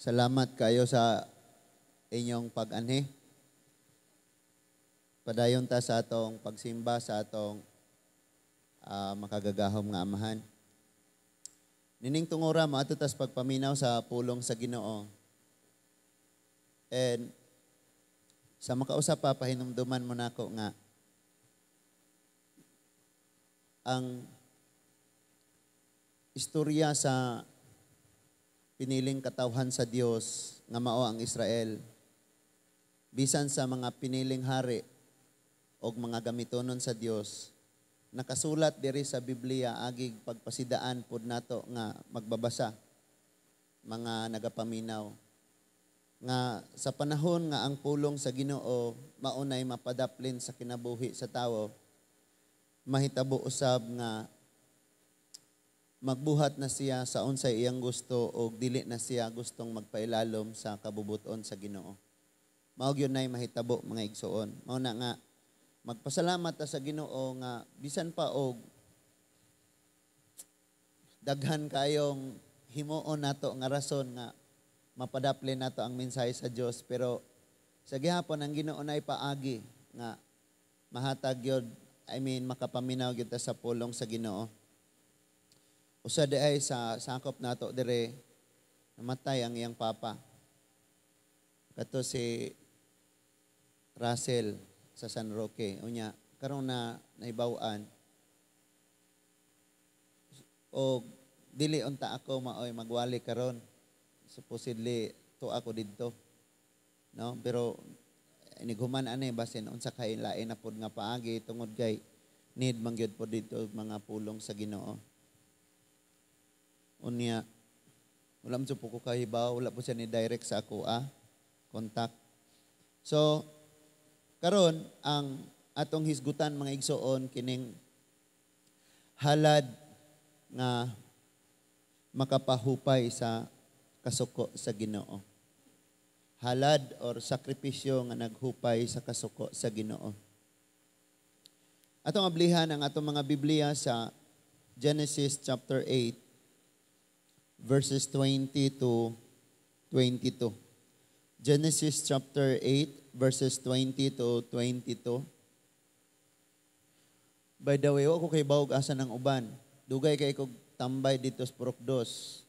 Salamat kayo sa inyong pag-anhi. Padayon ta sa atong pagsimba sa atong makagagahom nga Amahan. Nining tungura, moadto tas pagpaminaw sa pulong sa Ginoo. And sa makausap pa, pahinumduman mo nako nga ang istorya sa piniling katawhan sa Dios nga mao ang Israel, bisan sa mga piniling hari og mga gamitonon sa Dios, nakasulat diri sa Biblia, agig pagpasidaan pod nato nga magbabasa, mga nagapaminaw, nga sa panahon nga ang pulong sa Ginoo maunay mapadaplin sa kinabuhi sa tawo, mahitabo usab nga magbuhat na siya sa unsay iyang gusto o dili na siya gustong magpailalom sa kabubuton sa Ginoo. Mao gyud nay mahitabo, mga igsoon. Mao na nga magpasalamat ta sa Ginoo nga bisan pa og daghan kayong himuon nato nga rason nga mapadaplin nato ang mensahe sa Dios, pero sa gihapon ang Ginoo nay paagi nga mahatag gyud, I mean, makapaminaw gyud ta sa pulong sa Ginoo. Usa di ay sa sakop nato dire, namatay ang iyang papa. Kato si Russell sa San Roque. Unya, karon na naibaw-an. O dili unta ako maoy magwali karon. Supposedly to ako didto. No? Pero inighuman ani, basin unsa kay lain na pod nga paagi tungod kay need man gyud pod didto mga pulong sa Ginoo. Unya, wala man po ko kahibaw, wala po siya ni direct sa ako contact. So, karon ang atong hisgutan, mga igsoon, kining halad nga makapahupay sa kasuko sa Ginoo. Halad or sakripisyo nga naghupay sa kasuko sa Ginoo. Atong ablihan ang atong mga Biblia sa Genesis chapter 8 verses 20 to 22. Genesis chapter 8 verses 20 to 22. By the way, ako kay bawog asa ng uban. Dugay kay kog tambay dito sa Purok Dos.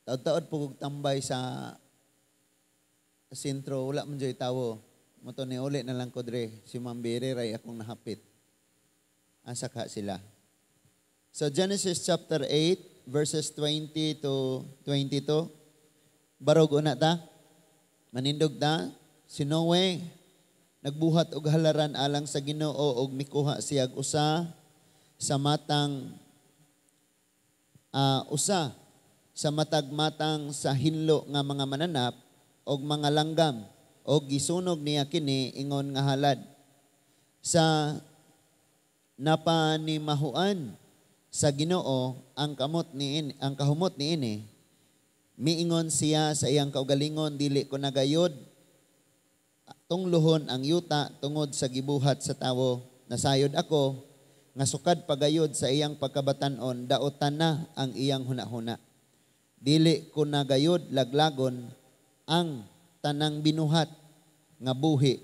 Taod-taod po kog tambay sa sentro, wala man joy tawo. Mao to ni uli na lang ko dre. Si Ma'am Bere ray akong nahapit. Asa ka sila? So Genesis chapter 8 verses 20 to 22. Barog una ta. Manindog ta. Si Noe nagbuhat og halaran alang sa Ginoo og mikuha siya usa sa matang usa sa matag matang sa hinlo nga mga mananap og mga langgam og gisunog niya kini ingon nga halad. Sa napanimahuan sa Ginoo ang kamot ni ang kahumot niini, miingon siya sa iyang kaugalingon, "Dili ko nagayod tungluhon ang yuta tungod sa gibuhat sa tawo. Nasayod ako nga sukad pagayod sa iyang pagkabatanon, daotan na ang iyang hunahuna. Dili ko nagayod laglagon ang tanang binuhat nga buhi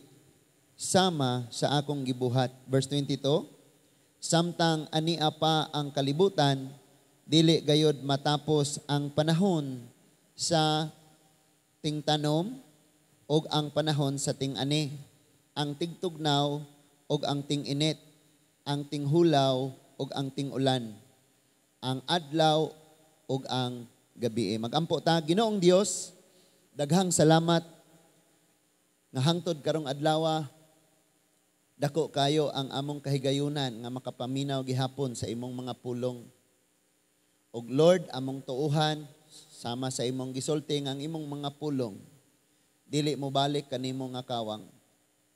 sama sa akong gibuhat." Verse 22, samtang ania pa ang kalibutan, dili gayod matapos ang panahon sa tingtanom og ang panahon sa ting-ani, ang tigtugnaw og ang ting-init, ang tinghulaw og ang ting-ulan, ang adlaw og ang gabi. Magampo ta. Ginoong Dios, daghang salamat nga hangtod karong adlaw, dako kayo ang among kahigayunan nga makapaminaw gihapon sa imong mga pulong. Og Lord, among tuuhan sama sa imong gisulti nga ang imong mga pulong dili mo balik kanimo nga kawang.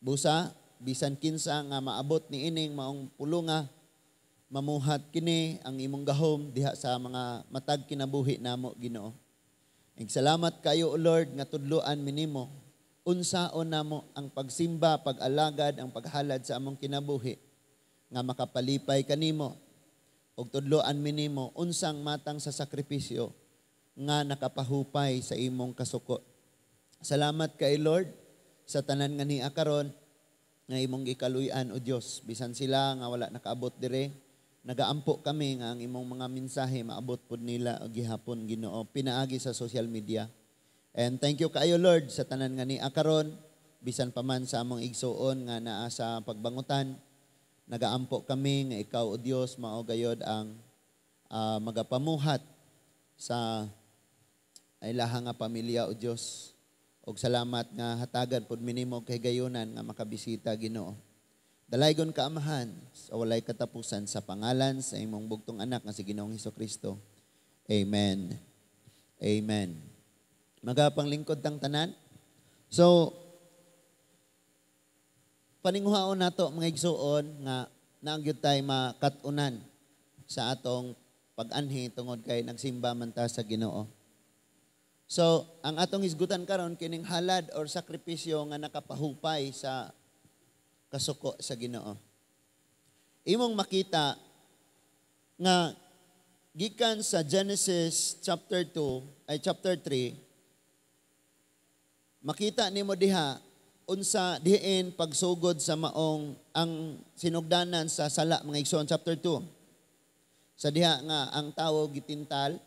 Busa bisan kinsa nga maabot ni ining maong pulunga, mamuhat kini ang imong gahom diha sa mga matag kinabuhi namo, Ginoo. Ig salamat kayo, O Lord, nga tudloan minimo unsaon namo ang pagsimba, pag-alagad, ang paghalad sa among kinabuhi nga makapalipay kanimo, ug tudloan minimo unsang matang sa sakripisyo. nga nakapahupay sa imong kasuko. Salamat kay Lord sa tanan nga niya karon nga imong gikaluy-an, o Dios. Bisan sila nga wala nakaabot dire, nagaampo kami nga ang imong mga mensahe maabot pud nila og gihapon, Ginoo, pinaagi sa social media. And thank you kaayo, Lord, sa tanan nga niya karon, bisan pa man sa among igsuon nga naa sa pagbangutan. Nagaampo kami nga ikaw, o Dios, mao gayod ang magapamuhat sa ilaha nga pamilya, o Dios. Og salamat nga hatagan pud minimo kahigayunan nga makabisita, Ginoo. Dalaygon ka, Amahan, sa walay katapusan, sa pangalan sa imong bugtong anak nga si Ginoong Kristo. Amen. Amen. Magapanglingkod tang tanan. So, paninguhaon nato, mga igsuon, nga naa gyud tay makat-unan sa atong pag-anhi tungod kay nagsimba man ta sa Ginoo. So, ang atong hisgutan karon kining halad or sakripisyo nga nakapahupay sa kasuko sa Ginoo. Imong makita nga gikan sa Genesis chapter 2 ay chapter 3, makita nimo diha unsa diin pagsugod sa maong ang sinugdanan sa sala, mga igsoon, chapter 2. Sa diha nga ang tawo gitintal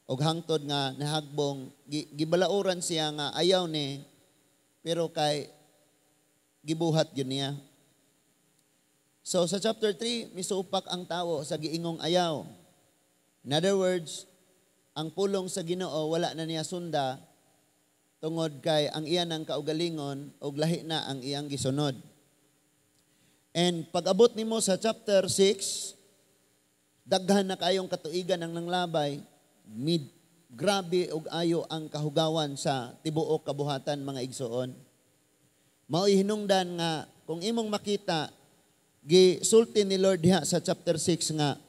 og hangtod nga nahagbong gibalauran siya nga ayaw ni, pero kay gibuhat gyud niya. So sa chapter 3, misupak ang tawo sa giingong ayaw. In other words, ang pulong sa Ginoo wala na niya sunda tungod kay ang iya ng kaugalingon og lahi na ang iyang gisunod. And pag-abot nimo sa chapter 6, daghan na kayong katuigan ang nanglabay, mid grabe og ayo ang kahugawan sa tibuok kabuhatan, mga igsoon. Mao'y hinungdan nga kung imong makita, gisulti ni Lord diha sa chapter 6 nga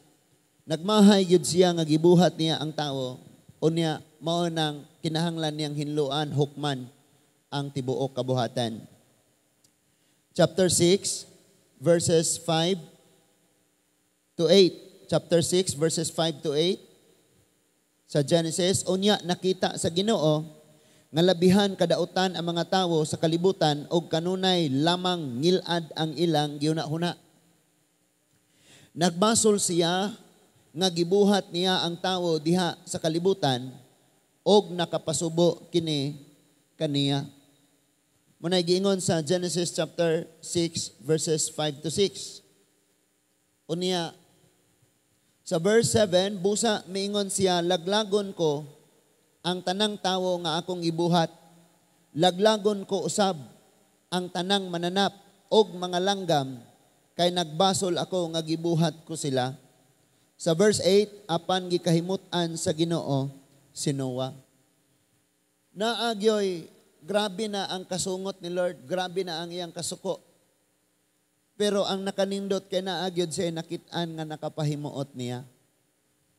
nagmahay gyud siya nga gibuhat niya ang tao, unya mao nang kinahanglan niyang hinluan, hukman ang tibuok kabuhatan. Chapter 6 verses 5 to 8. Chapter 6 verses 5 to 8 sa Genesis, unya nakita sa Ginoo nga labihan kadautan ang mga tawo sa kalibutan og kanunay lamang ngilad ang ilang gihuna-huna. Nagbasol siya nga gibuhat niya ang tawo diha sa kalibutan og nakapasubo kini kaniya. Muna'y giingon sa Genesis chapter 6 verses 5 to 6. Unya sa verse 7, busa miingon siya, "Laglagon ko ang tanang tawo nga akong gibuhat. Laglagon ko usab ang tanang mananap og mga langgam kay nagbasol ako nga gibuhat ko sila." Sa verse 8, apan gikahimut-an sa Ginoo si Noah. Naagyoy grabe na ang kasungot ni Lord, grabe na ang iyang kasuko. Pero ang nakanindot kay naagyod siya nakit-an nga nakapahimuot niya.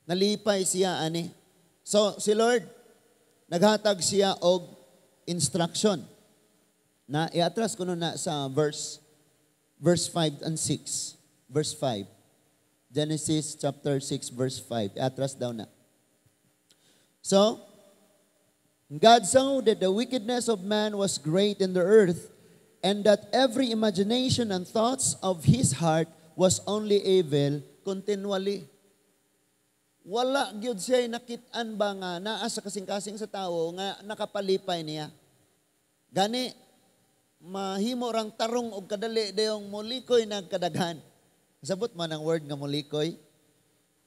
Nalipay siya ani. So si Lord, naghatag siya og instruction. Na iatras ko na sa verse 5 and 6. Verse 5. Genesis chapter 6 verse 5. Iatras daw na. So, God saw that the wickedness of man was great in the earth, and that every imagination and thoughts of his heart was only evil continually. Wala gyud siya nakit-an ba nga naa sa kasing-kasing sa tawo nga nakapalipay niya. Gani mahimo rang tarong og kadali dayong molikoy nagkadaghan. Sabot man ang word nga molikoy.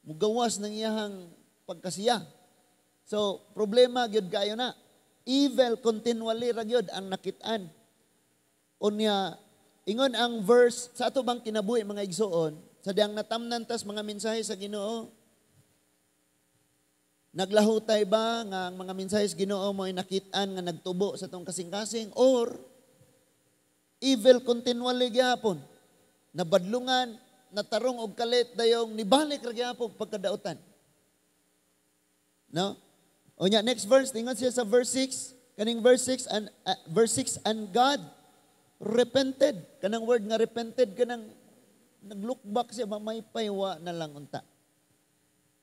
Mugawas ng iyahang pagkasiya. So, problema gyud kayo na. Evil continually ra gyud ang nakit-an. Unya, ingon ang verse, sa ato bang kinabuhi, mga igsuon, sa diyang natamnan tas mga mensahe sa Ginoo, naglahutay ba nga ang mga mensahe sa Ginoo mo ay nakit-an nga nagtubo sa tong kasing-kasing or evil continually gyapon? Nabadlungan, natarong og kalit, dayong nibalik ra gyapon pagkadautan. No? Unya next verse, ingon siya sa verse 6, kaning verse 6 and verse 6, and God repented. Kanang word nga repented, kanang naglook back siya, mamaypay wa na lang unta.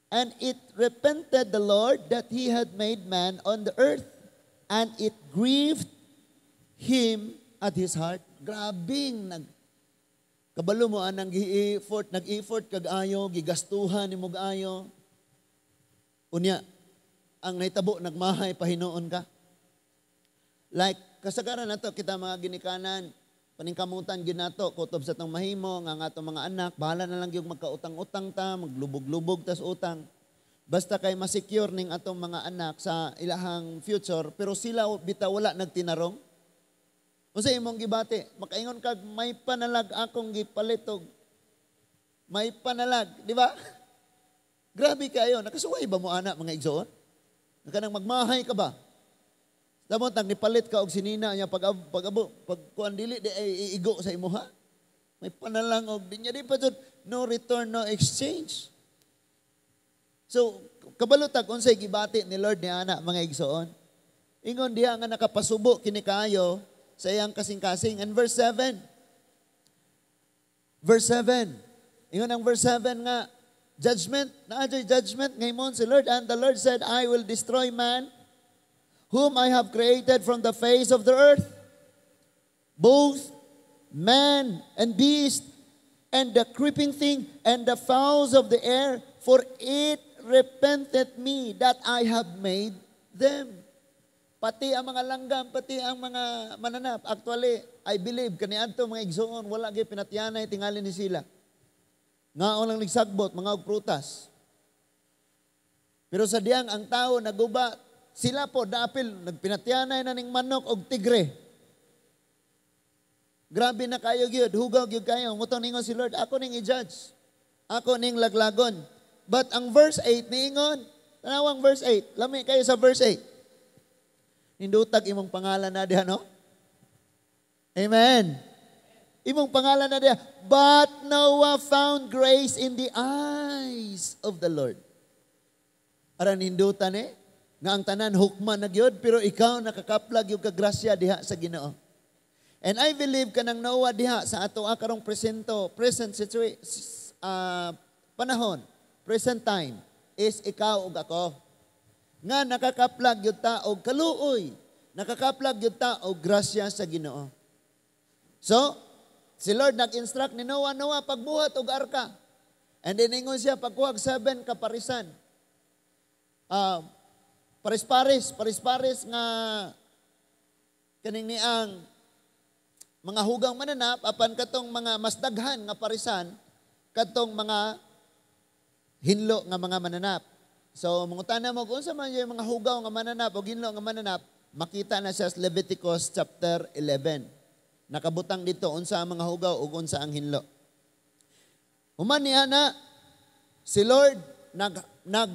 And it repented the Lord that He had made man on the earth, and it grieved Him at His heart. Grabing nag kabalo mo anang gi-effort, nag-effort kag ayo, gigastuhan nimo ayo. Unya, ang nahitabo, nagmahay pa hinuon ka. Like kasagaran nato kita mga ginikanan, paningkamutan gyud nato kutob sa atong mahimo nga ang atong mga anak, bahala na lang gyud magkautang-utang ta, maglubog-lubog tas utang. Basta kay ma-secure ning atong mga anak sa ilahang future, pero sila bitaw wala nagtinarong. Unsa imong gibati? Makaingon kag may panalag akong gipalit og may panalag, di ba? Grabe kayo, nakasuway ba mo ana, mga igsoon? Kanang magmahay ka ba? Damot nang nipalit ka og sinina niya, pag abo pag kuan, dili di ay iigo sa imuha. May panalang og di niya di pa jud, no return, no exchange. So kabalo tag unsay gibati ni Lord ni ana, mga igsoon. Ingon diha nga nakapasubo kini kaayo sa iyang kasing-kasing. And verse 7. Verse 7. Ingon ang verse 7 nga judgment, naa judgment ngayon si Lord. And the Lord said, "I will destroy man whom I have created from the face of the earth, both man and beast, and the creeping thing, and the fowls of the air, for it repented me that I have made them." Pati ang mga langgam, pati ang mga mananap. Actually, I believe, kaniadto, mga igsoon, wala gyud pinatyanay tingali ni sila. Nga lang nagsagbot, mga og prutas. Pero sa diyang ang tao naguba, sila po daapil, nagpinatyanay na ning manok og tigre. Grabe na kayo gyud, hugaw gyud kayo. Mao tong ningon si Lord, "Ako ning i-judge. Ako ning laglagon." But ang verse 8 niingon, tanawang verse 8, lami kayo sa verse 8. Nindutag imong pangalan na diha, no? Amen. Imong pangalan na diha. But Noah found grace in the eyes of the Lord. Aran nindutan eh. Nga ang tanan hukman na gyud, pero ikaw nakakaplag yung kagrasya diha sa Ginoo. And I believe kanang Noah diha sa ato karong present situation, panahon, present time is ikaw ug ako. Nga nakakaplag gyud ta og kaluoy, nakakaplag gyud ta og grasya sa Ginoo. So, si Lord nag-instruct ni Noah, "Noah, pagbuhat og arka." And then ingon siya, "Pagkuhag seven kaparisan." Pares-pares, pares-pares nga kaning niang mga hugang mananap, apan katong mga mas daghan nga parisan kadtong mga hinlo nga mga mananap. So mangutana mo kung unsa man yung mga hugaw nga mananap o hinlo nga mananap, makita na siya sa Leviticus chapter 11. Nakabutang dito unsa ang mga hugaw ug unsa ang hinlo. Human niya na si Lord nag nag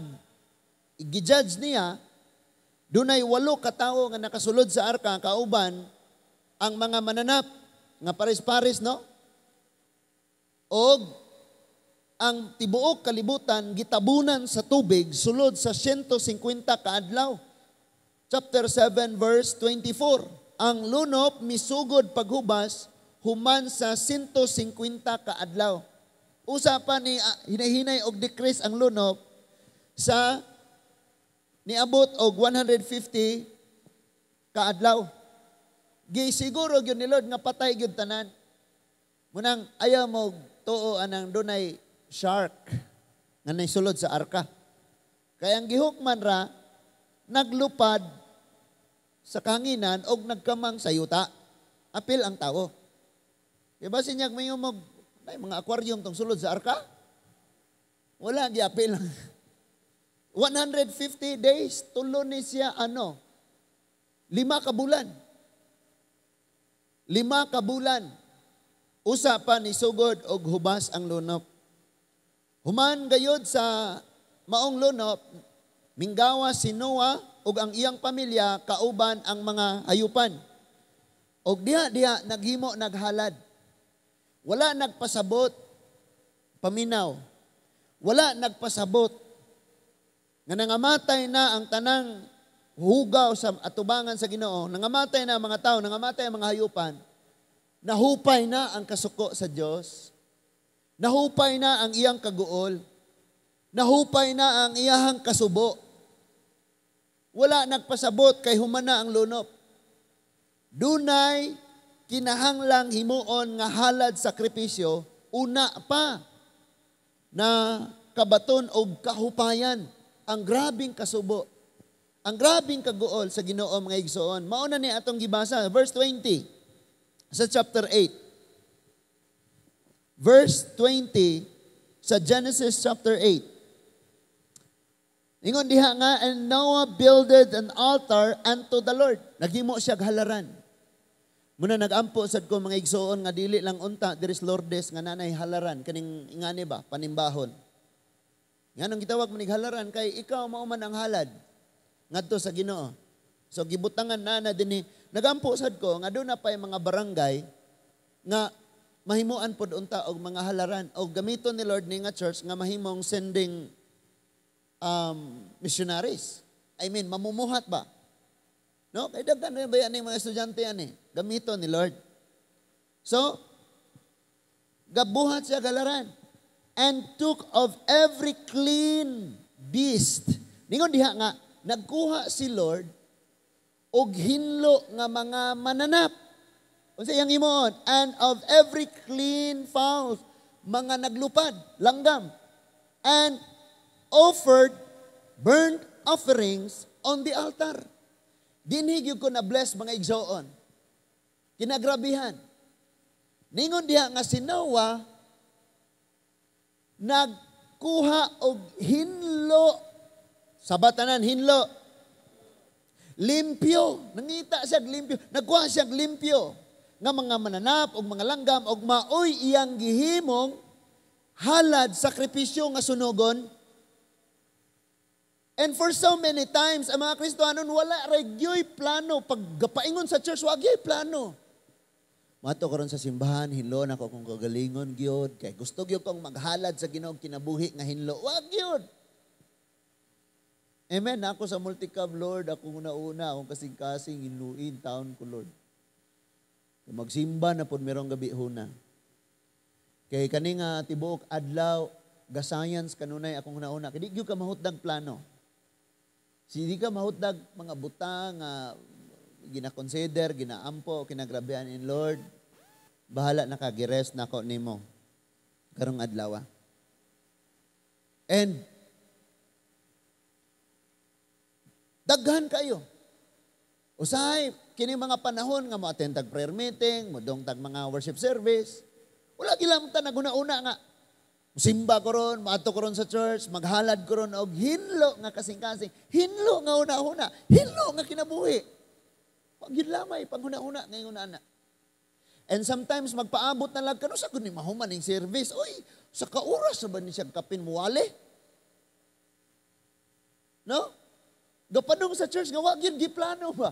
gi-judge niya, dunay walo ka tawo nga nakasulod sa arka kauban ang mga mananap nga pares-pares, no? Og ang tibuok kalibutan gitabunan sa tubig sulod sa 150 kaadlaw. Chapter 7 verse 24. Ang lunop misugod paghubas human sa 150 kaadlaw. Usa pa ni hinahinay og decrease ang lunop sa niabot og 150 kaadlaw. Gisiguro gyud ni Lord nga patay gyud tanan. Munang ayaw mo tuo anang dunay shark nga sulod sa arka. Kaya ang gihukman ra naglupad sa kahanginan og nagkamang sa yuta. Apil ang tao. Kaya basin niya may umog, ay, mga aquarium tong sulod sa arka. Wala giapil. 150 days, tulo ni siya ano, 5 ka bulan. 5 ka bulan. Usa pa ni sugod og hubas ang lunop. Human gayod sa maong lunop, minggawa si Noah ug ang iyang pamilya kauban ang mga hayupan. Og diha diha naghimo naghalad. Wala nagpasabot, paminaw. Wala nagpasabot nga nangamatay na ang tanang hugaw sa atubangan sa Ginoo, nangamatay na ang mga tao, nangamatay ang mga hayupan, nahupay na ang kasuko sa Dios. Nahupay na ang iyang kaguol. Nahupay na ang iyahang kasubo. Wala nagpasabot kay humana ang lunop. Dunay kinahanglang himuon nga halad sakripisyo una pa na kabaton og kahupayan ang grabing kasubo. Ang grabing kaguol sa Ginoo, mga igsoon. Mao na ni atong gibasa verse 20 sa chapter 8. Verse 20 sa Genesis chapter 8. Ingon diha nga, "And Noah builded an altar unto the Lord." Naghimo siya halaran. Muna nagampo sad ko, mga igsoon, nga dili lang unta diri sa Lourdes nga nanay halaran kaning ingani ba panimbahon. Nganong gitawag man halaran? Kay ikaw mao man ang halad ngadto sa Ginoo. So gibutangan na na dinhi. Nagampo sad ko nga doon na pay mga barangay nga mahimuan pod unta og mga halaran og gamiton ni Lord ni nga church nga mahimong sending missionaries. I mean, mamumuhat ba? No? Kay daghan na ba yan mga estudyante ani? Gamiton ni Lord. So, gabuhat siya halaran. "And took of every clean beast." Ningon diha nga, nagkuha si Lord og hinlo nga mga mananap. Unsa iyang himuon? "And of every clean fowl," mga naglupad, langgam. "And offered burnt offerings on the altar." Dinhi gyud ko na bless, mga igsoon. Kinagrabihan. Ningon diha nga si Noah nagkuha og hinlo sa batanan, hinlo. Limpyo. Nangita siya limpyo. Nagkuha siya limpyo nga mga mananap og mga langgam og maoy iyang gihimong halad sakripisyo nga sunugon. And for so many times, ang mga Kristohanon wala ra gyoy plano. Pag gapaingon sa church, wa gyoy plano. Mato karon sa simbahan, hinlo na ko kung kagalingon gyud. Kay gusto gyud kong maghalad sa Ginoo kinabuhi nga hinlo. Wa gyud. Amen. Ako sa multicab, Lord, ako una-una, akong kasing-kasing, hinluin, taon ko, Lord. Magsimba na pod merong gabi huna. Kay kani nga tibuok adlaw, ga-science kanunay akong una-una. Kay di gyud ka mahutdag plano. Si di ka mahutdag mga butang nga gina-consider, ginaampo, kinagrabean in Lord. Bahala na ka, girest na ko nimo karong adlaw. And daghan kayo. Usahay, kini mga panahon nga mo attend tag prayer meeting, mo tag mga worship service, wala gilam ta naguna-una nga simba ko ron, maadto ko ron sa church, maghalad ko ron og hinlo nga kasing-kasing, hinlo nga una-una, hinlo nga kinabuhi. Wag yun lamay, panghuna-una ngayon ana. And sometimes magpaabot na lang kano sa ni mahuman ning service. Oy, sa kaoras sa ba ni siya kapin muwali? No? Gapadung sa church nga wa gyud giplano ba?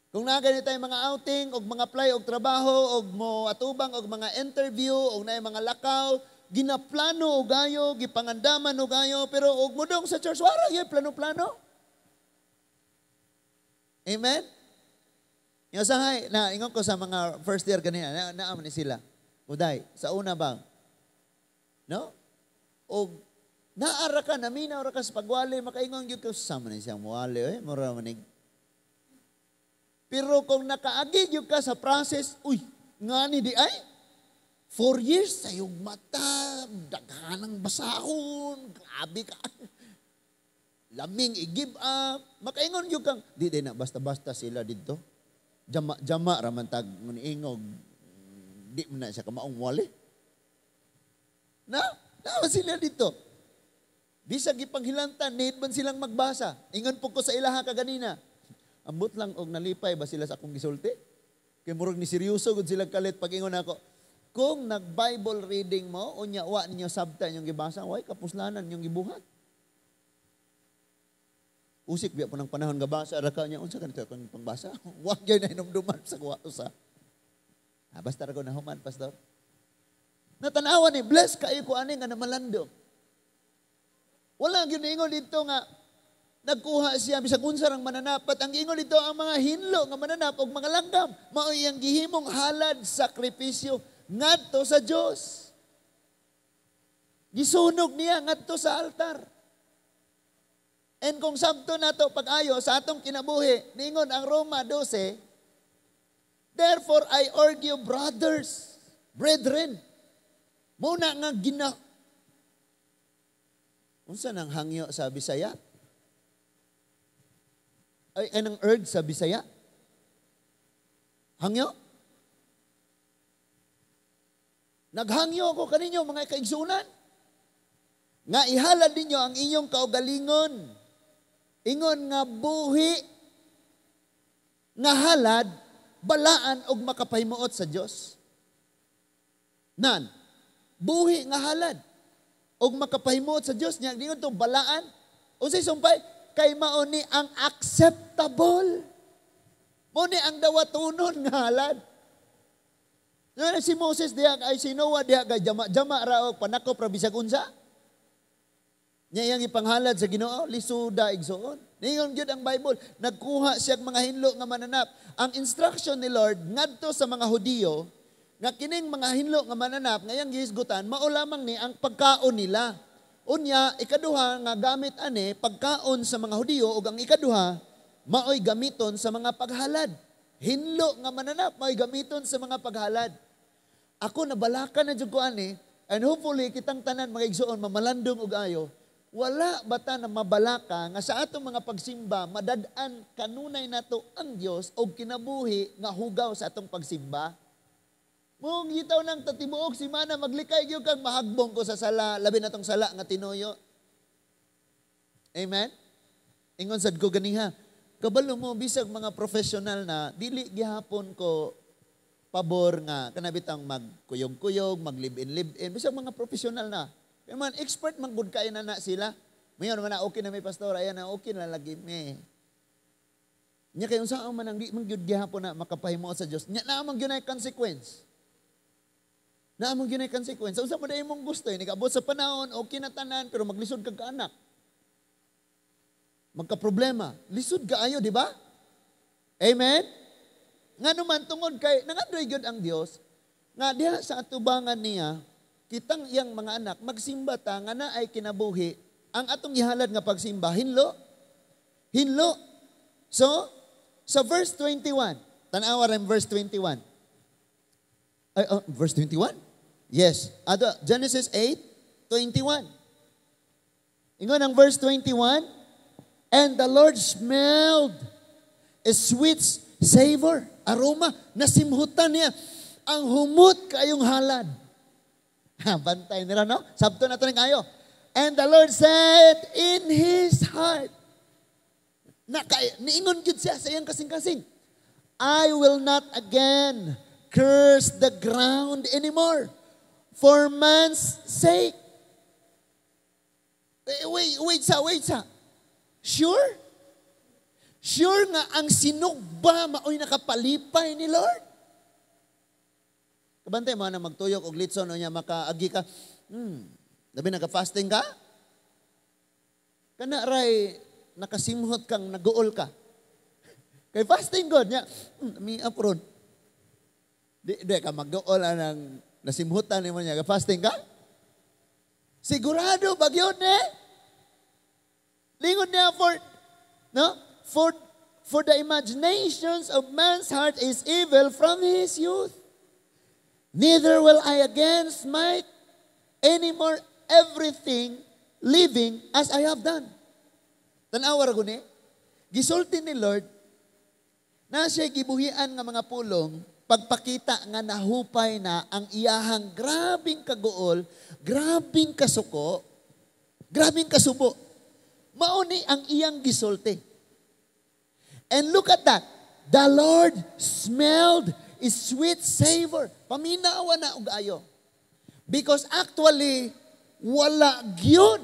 Kung naa gani tayo mga outing og mga apply og trabaho og mo atubang og mga interview og naay mga lakaw, ginaplano og ayo, gipangandaman og ayo, pero og modong sa church wala gyud plano-plano. Amen? Yung sahay, na ingon ko sa mga first year ganina, na, naa ni sila. Uday, sa una ba? No? Og naara ka, naminaw ra ka sa pagwali, makaingon gyud ka, sama ni siyang muwali, eh, mura manig. Pero kung nakaagi gyud ka sa process, uy, ngani di ay, 4 years sa iyong mata, daghanang basahon, grabe ka. Laming i-give up, makaingon gyud kang, di di na, basta-basta sila dito. Jama, jama raman tag ingog, di mo na siya kamaong wali. Na, na sila dito. Bisag ipanghilantan, need man silang magbasa. Ingon po ko sa ilaha kaganina. Ambot lang og nalipay ba sila sa akong gisulti? Kay murag ni seryoso gud sila kalit pag ingon ako. Kung nag-Bible reading mo, unya wa ninyo sabta inyong gibasa, way kapuslanan inyong gibuhat. Usik biya po ng panahon nga basa ra ka niya unsa kanito akong pangbasa. Wa gyud na hinumduman sa kuwa usa. Ah, basta ra ko nahuman, pastor. Natanawa ni bless kayo ko ani nga namalandong. Wala gyud ingon dito nga nagkuha siya bisag unsa rang mananapat. Ang ingon dito, ang mga hinlo nga mananap og mga langgam mao iyang gihimong halad sakripisyo ngadto sa Dios. Gisunog niya ngadto sa altar. And kung sabto nato pag-ayo sa atong kinabuhi, ningon ang Roma 12, "Therefore I urge you, brothers, brethren," muna nga gina. Unsa nang hangyo sa Bisaya? Ay, anong urge sa Bisaya? Hangyo? Naghangyo ako kaninyo, mga kaigsunan, nga ihalad ninyo ang inyong kaugalingon. Ingon nga buhi nga halad, balaan og makapahimuot sa Dios. Nan, buhi nga halad og makapahimuot sa Dios niya dingon to balaan. Unsay sumpay? Kay mao ni ang acceptable. Mao ni ang dawatonon nga halad. Si Moses diha ay si Noah diha kay jama-jama ra og panakop ra bisag unsa. Nya iyang ipanghalad sa Ginoo, lisuda, igsuon. Ningon gyud ang Bible, nagkuha siya mga hinlo nga mananap. Ang instruction ni Lord ngadto sa mga Hudiyo nga kining mga hinlo nga mananap nga iyang gihisgutan, mao lamang ni ang pagkaon nila. Unya, ikaduha nga gamit ani pagkaon sa mga Hudiyo ug ang ikaduha maoy gamiton sa mga paghalad. Hinlo nga mananap maoy gamiton sa mga paghalad. Ako nabalaka na jud ko ani, and hopefully kitang tanan, mga igsuon, mamalandong og ayo. Wala bata na mabalaka nga sa atong mga pagsimba madad-an kanunay nato ang Dios og kinabuhi nga hugaw sa atong pagsimba? Mong gitaw nang tatibuok si mana maglikay gyud kang mahagbong ko sa sala, labi na tong sala nga tinuyo. Amen? Ingon sad ko ganiha. Kabalo mo bisag mga professional na dili gihapon ko pabor nga kanabitang magkuyog-kuyog, mag-live-in, live-in, bisag mga professional na. Kaya man, expert man gud kayo na na sila. Mayon man na, okay na may pastor, ayan na, okay na lagi me. Nya kayo unsa man ang di man gyud gihapon na makapahimuot sa Dios. Nya naa man gyud ay consequence. Naa man gyud ay consequence. Unsa man imong gusto, eh, nikaabot sa panahon, okay na tanan, pero maglisod kag kaanak. Magka-problema. Lisod kaayo, di ba? Amen? Nga naman, tungod kay, nangandoy gyud ang Dios, nga diha sa atubangan niya, kitang iyang mga anak, magsimba ta, nga naay kinabuhi, ang atong gihalad nga pagsimba, hinlo. Hinlo. So, sa verse 21, tanawa rin verse 21. Ay, oh, verse 21? Yes. Ato, Genesis 8, 21. Ingon ang verse 21, "And the Lord smelled a sweet savor, aroma, nasimhutan niya ang humot kayong halad." Ha, bantay nila, no? Sabto na ito kayo. "And the Lord said in his heart," na, niingon gyud siya sa iyang kasing-kasing, "I will not again curse the ground anymore for man's sake." Eh, wait, wait sa, wait sa. Sure? Sure nga ang sinugba maoy nakapalipay ni Lord? Kabantay mo na magtuyok og litson o niya makaagi ka. Labi naka-fasting ka? Kana ray nakasimhot kang naguol ka. Kay fasting god niya, mi apron. Di ka magduol anang nasimhutan nimo niya, fasting ka? Sigurado ba gyud eh? Lingon niya for no? For the imaginations of man's heart is evil from his youth. Neither will I again smite anymore everything living as I have done." Tanawa ra guni. Gisulti ni Lord na siya gibuhian nga mga pulong pagpakita nga nahupay na ang iyahang grabing kaguol, grabing kasuko, grabing kasubo. Mao ni ang iyang gisulti. And look at that. The Lord smelled a sweet savor. Paminawa na og ayo. Because actually, wala gyud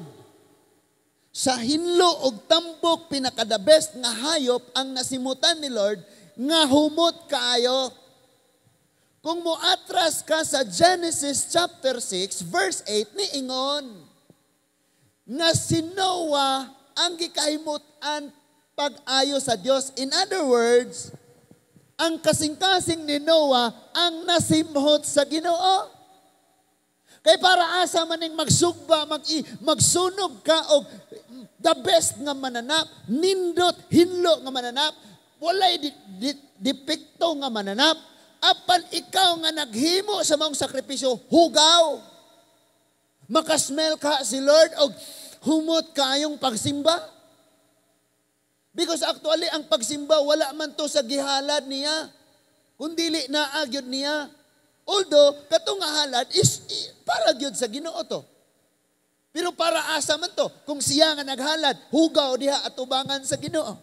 sa hinlo og tambok pinaka the best nga hayop ang nasimutan ni Lord nga humot kaayo. Kung moatras ka sa Genesis chapter 6 verse 8, niingon nga si Noah ang gikahimutan pag-ayo sa Dios. In other words, ang kasing-kasing ni Noah ang nasimhot sa Ginoo. Kay para asa maning magsugba, magsunog ka og the best nga mananap, nindot, hinlo nga mananap, walay depekto nga mananap, apan ikaw nga naghimo sa maong sakripisyo, hugaw. Makasmell ka si Lord og humot kaayong pagsimba. Because actually, ang pagsimba, wala man to sa gihalad niya. Kundili naa gyud niya. Although, katong nga halad is para gyud sa Ginoo to. Pero para asa man to? Kung siya nga naghalad, hugaw diha atubangan sa Ginoo.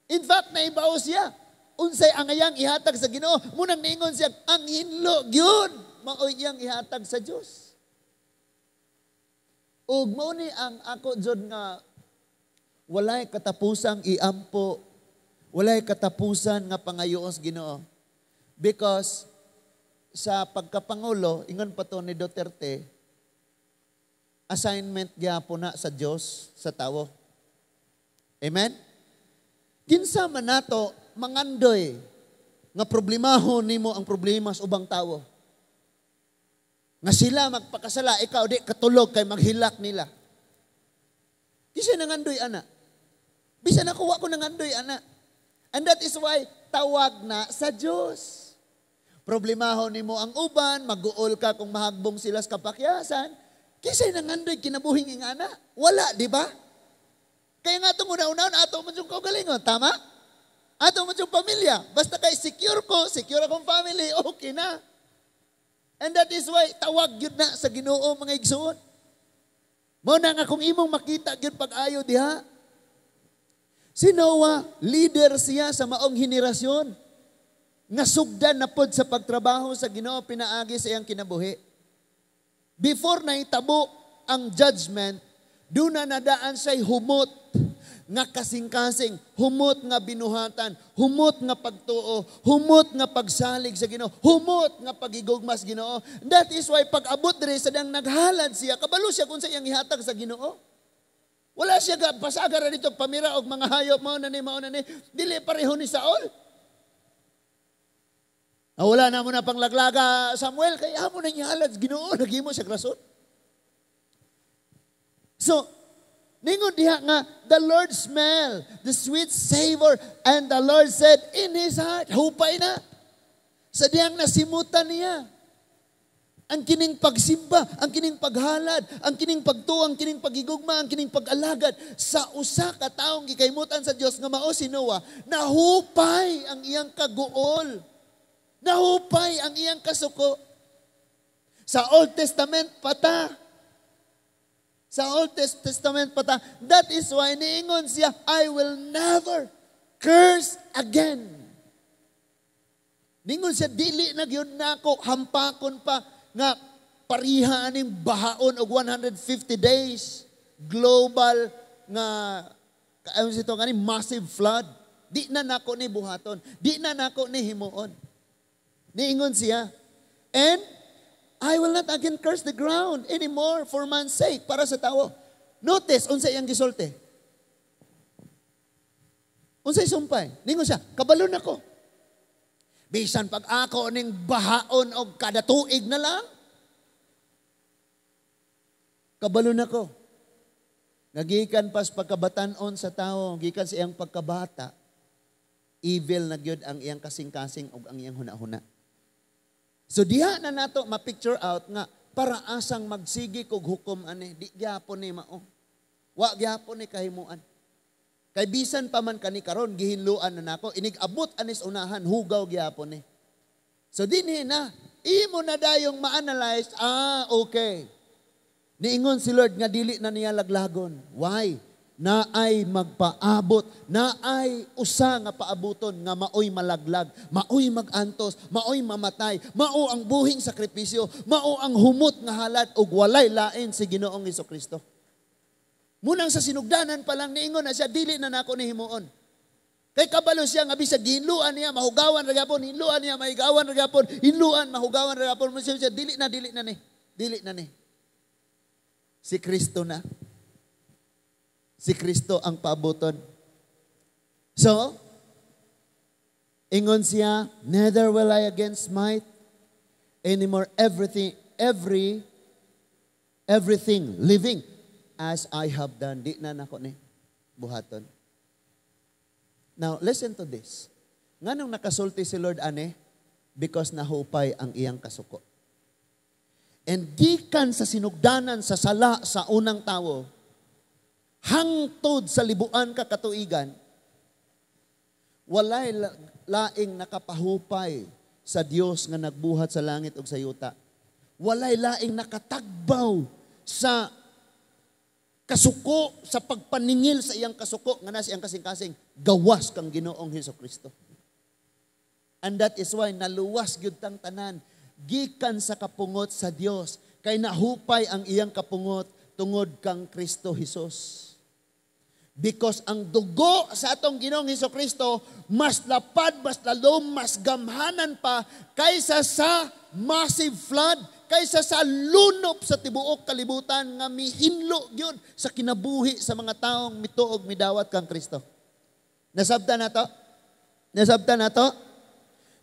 In fact, naibaw siya unsay angayang ihatag sa Ginoo. Munang niingon siya, ang hinlo gyud maoy iyang ihatag sa Dios. Ug mao ni ang ako jud nga walay katapusang iampo, walay katapusan nga pangayoos Ginoo. Because sa pagkapangulo, ingon pa to ni Duterte, assignment gyapon na sa Dios sa tawo. Amen? Kinsa man nato mangandoy nga problemahon nimo ang problema sa ubang tawo? Nga sila magpakasala, ikaw di katulog kay maghilak nila. Kinsa nangandoy ana? Bisan ako, wa ko nangandoy ana. And that is why tawag na sa Dios. Problemahon nimo ang uban, maguol ka kung mahagbong sila sa kapakyasan. Kinsay nangandoy kinabuhing ingana? Wala, di ba? Kaya nga itong una-una, ato man yung kaugalingon, tama? Ato man yung pamilya. Basta kay secure ko, secure akong family, okay na. And that is why tawag yun na sa Ginoo, mga igsoon. Mao na nga kung imong makita gyud pag-ayo diha. Si Noah, leader siya sa maong henerasyon nga sugdan na pod sa pagtrabaho sa Ginoo pinaagi sa iyang kinabuhi. Before nahitabo ang judgment, duna na daan siya'y humot nga kasing-kasing, humot nga binuhatan, humot nga pagtuo, humot nga pagsalig sa Ginoo, humot nga pagigugma sa Ginoo. That is why pag abot diri sa dang naghalad siya, kabalo siya kung sa iyang ihatag sa Ginoo. Wala siya ga pasaga ra dito pamira og mga hayop, mao na ni, mao na ni. Dili pareho ni Saul. Ah, wala na mo na panglaglaga, Samuel, kay amo na ihalad sa Ginoo, naghimo siya rason. So, ningon diha nga, the Lord smell the sweet savor, and the Lord said in his heart, hupay na. Sa dihang nasimutan niya ang kining pagsimba, ang kining paghalad, ang kining pagtuo, ang kining pagigugma, ang kining pag-alagad sa usa ka taong gikaymutan sa Dios nga mao si Noah, nahupay ang iyang kaguol. Nahupay ang iyang kasuko. Sa Old Testament pata. Sa Old Testament pata. That is why niingon siya, "I will never curse again." Ningon siya, dili na gyud nako hampakon pa nga pariha aning bahaon og 150 days global nga ayon sito ngani massive flood. Di na nako ni buhaton. Di na nako ni himuon. Niingon siya, "And I will not again curse the ground anymore for man's sake," para sa tao. Notice, unsa iyang gisulti? Unsay sumpay? Ningon siya, kabalo nako. Bisan pag ako ning bahaon og kada tuig na lang, kabalo nako. Nga gikan pas pagkabatanon sa tao, gikan sa iyang pagkabata, evil na gyud ang iyang kasing-kasing ug ang iyang huna-huna. So diha na nato ma-picture out nga para asang magsigi kog hukom ani, di gyapon ni mao. Wa gyapon ni kahimuan. Kay bisan pa man kani karon gihinluan na nako, inig abot anis unahan, hugaw gyapon ni. So dinhi na imo na dayong ma-analyze, ah, okay. Niingon si Lord nga dili na niya laglagon. Why? Naay magpaabot, naay usa nga paabuton nga maoy malaglag, maoy magantos, maoy mamatay, mao ang buhing sakripisyo, mao ang humot nga halad ug walay lain si Ginoong Kristo. Munang sa sinugdanan pa lang niingon na siya, dili na nako ni himuon. Kay kabalo siya nga bisag gihinluan niya, mahugawan ra gyapon, hinluan niya, mahigawan ra gyapon, hinluan, mahugawan ra gyapon. Mo siya, dili na, dili na ni. Dili na ni. Si Kristo na. Si Kristo ang paabuton. So, ingon siya, "Neither will I again smite anymore everything everything living as I have done. Di na nako ni buhaton. Now, listen to this. Nganong nakasulti si Lord ane? Because nahupay ang iyang kasuko. And gikan sa sinugdanan sa sala sa unang tawo, hangtod sa libuan ka katuigan, walay laing nakapahupay sa Dios nga nagbuhat sa langit ug sa yuta. Walay laing nakatagbaw sa kasuko, sa pagpaningil sa iyang kasuko, nga nasa iyang kasing-kasing, gawas kang Ginoong Hesus Kristo. And that is why naluwas gyud tang tanan gikan sa kapungot sa Dios, kay nahupay ang iyang kapungot tungod kang Kristo Jesus. Because ang dugo sa atong Ginoong Hesus Kristo mas lapad, mas lalom, mas gamhanan pa kaysa sa massive flood, kaysa sa lunop sa tibuok kalibutan nga mihinlo gyud sa kinabuhi sa mga taong mituog, midawat kang Kristo. Nasabta na to? Nasabta na to?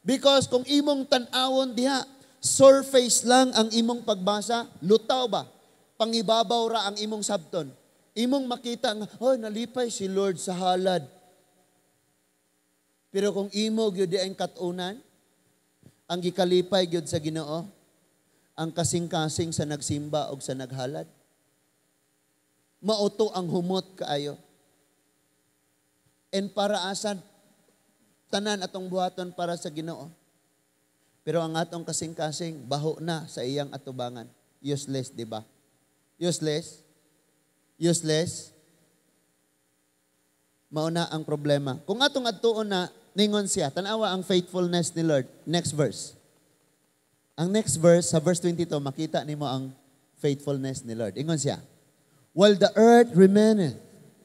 Because kung imong tan-awon diha, surface lang ang imong pagbasa, lutaw ba? Pangibabaw ra ang imong sabton. Imong makita nga, "Oh, nalipay si Lord sa halad." Pero kung imo gyud ang katunan, ang gikalipay gyud sa Ginoo, ang kasing-kasing sa nagsimba og sa naghalad. Mao to ang humot kaayo. And para asan tanan atong buhaton para sa Ginoo? Pero ang atong kasing-kasing baho na sa iyang atubangan. Useless, di ba? Useless? Useless? Mauna ang problema. Kung atong adtuon na, ningon siya, tanawa ang faithfulness ni Lord. Next verse. Ang next verse, sa verse 22, makita nimo ang faithfulness ni Lord. Ingon siya, "While the earth remaineth,"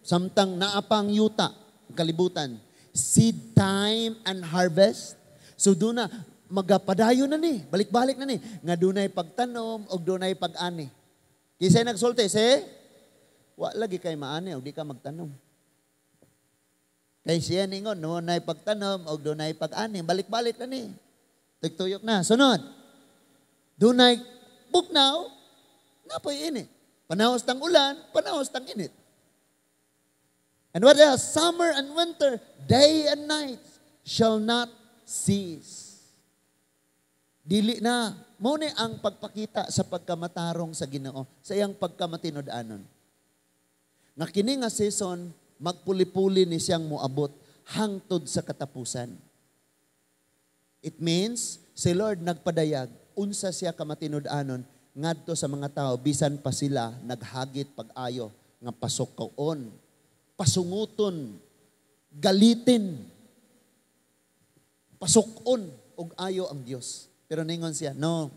samtang naa pang yuta, ang kalibutan, "seed time and harvest." So doon na, magapadayon na ni, balik-balik na ni, nga dunay pagtanom o dunay pag-ani. Kisay nagsulti, si? Wa lagi kay maani o di ka magtanom. Kay siya ningon, dunay pagtanom o dunay pag-ani, balik-balik na ni. Tugtuyok na. Sunod. Dunay bugnaw, napoy init. Panahos tang ulan, panahos tang init. And what else? "Summer and winter, day and night shall not cease." Dili na. Mao ni ang pagpakita sa pagkamatarong sa Ginoo, sa iyang pagkamatinud-anon. Nga kini nga season, magpuli-puli ni siyang moabot hangtod sa katapusan. It means, si Lord nagpadayag, unsa siya kamatinud-anon ngadto sa mga tao, bisan pa sila naghagit pag-ayo nga pasukoon, pasunguton, galitin, pasukon og ayo ang Dios. Pero ningon siya, "No,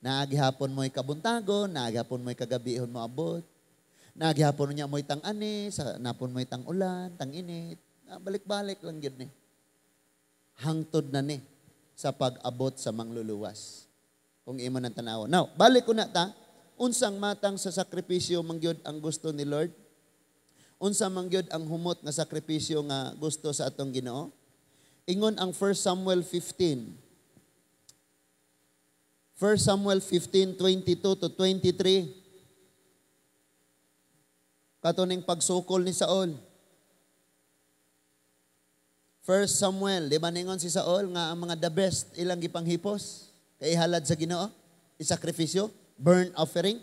naagihapon mo'y kabuntagon, naagihapon mo'y kagabihon mo abot, naagihapon niya mo'y tang-ani, sa napon mo'y tang-ulan, tang-init, balik-balik lang yun ni. Hangtod na ni sa pag-abot sa mangluluwas." Kung imo nang tanaw. Now, balik ko na ta, unsang matang sa sakripisyo mangyud ang gusto ni Lord? Unsa mangyud ang humot nga sakripisyo nga gusto sa atong Ginoo? Ingon ang 1 Samuel 15. 1 Samuel 15:22 to 23. Katuning pagsukol ni Saul. 1 Samuel, di ba ningon si Saul nga ang mga the best ilang gipanghipos kay ihalad sa Ginoo, isakripisyo, burnt offering,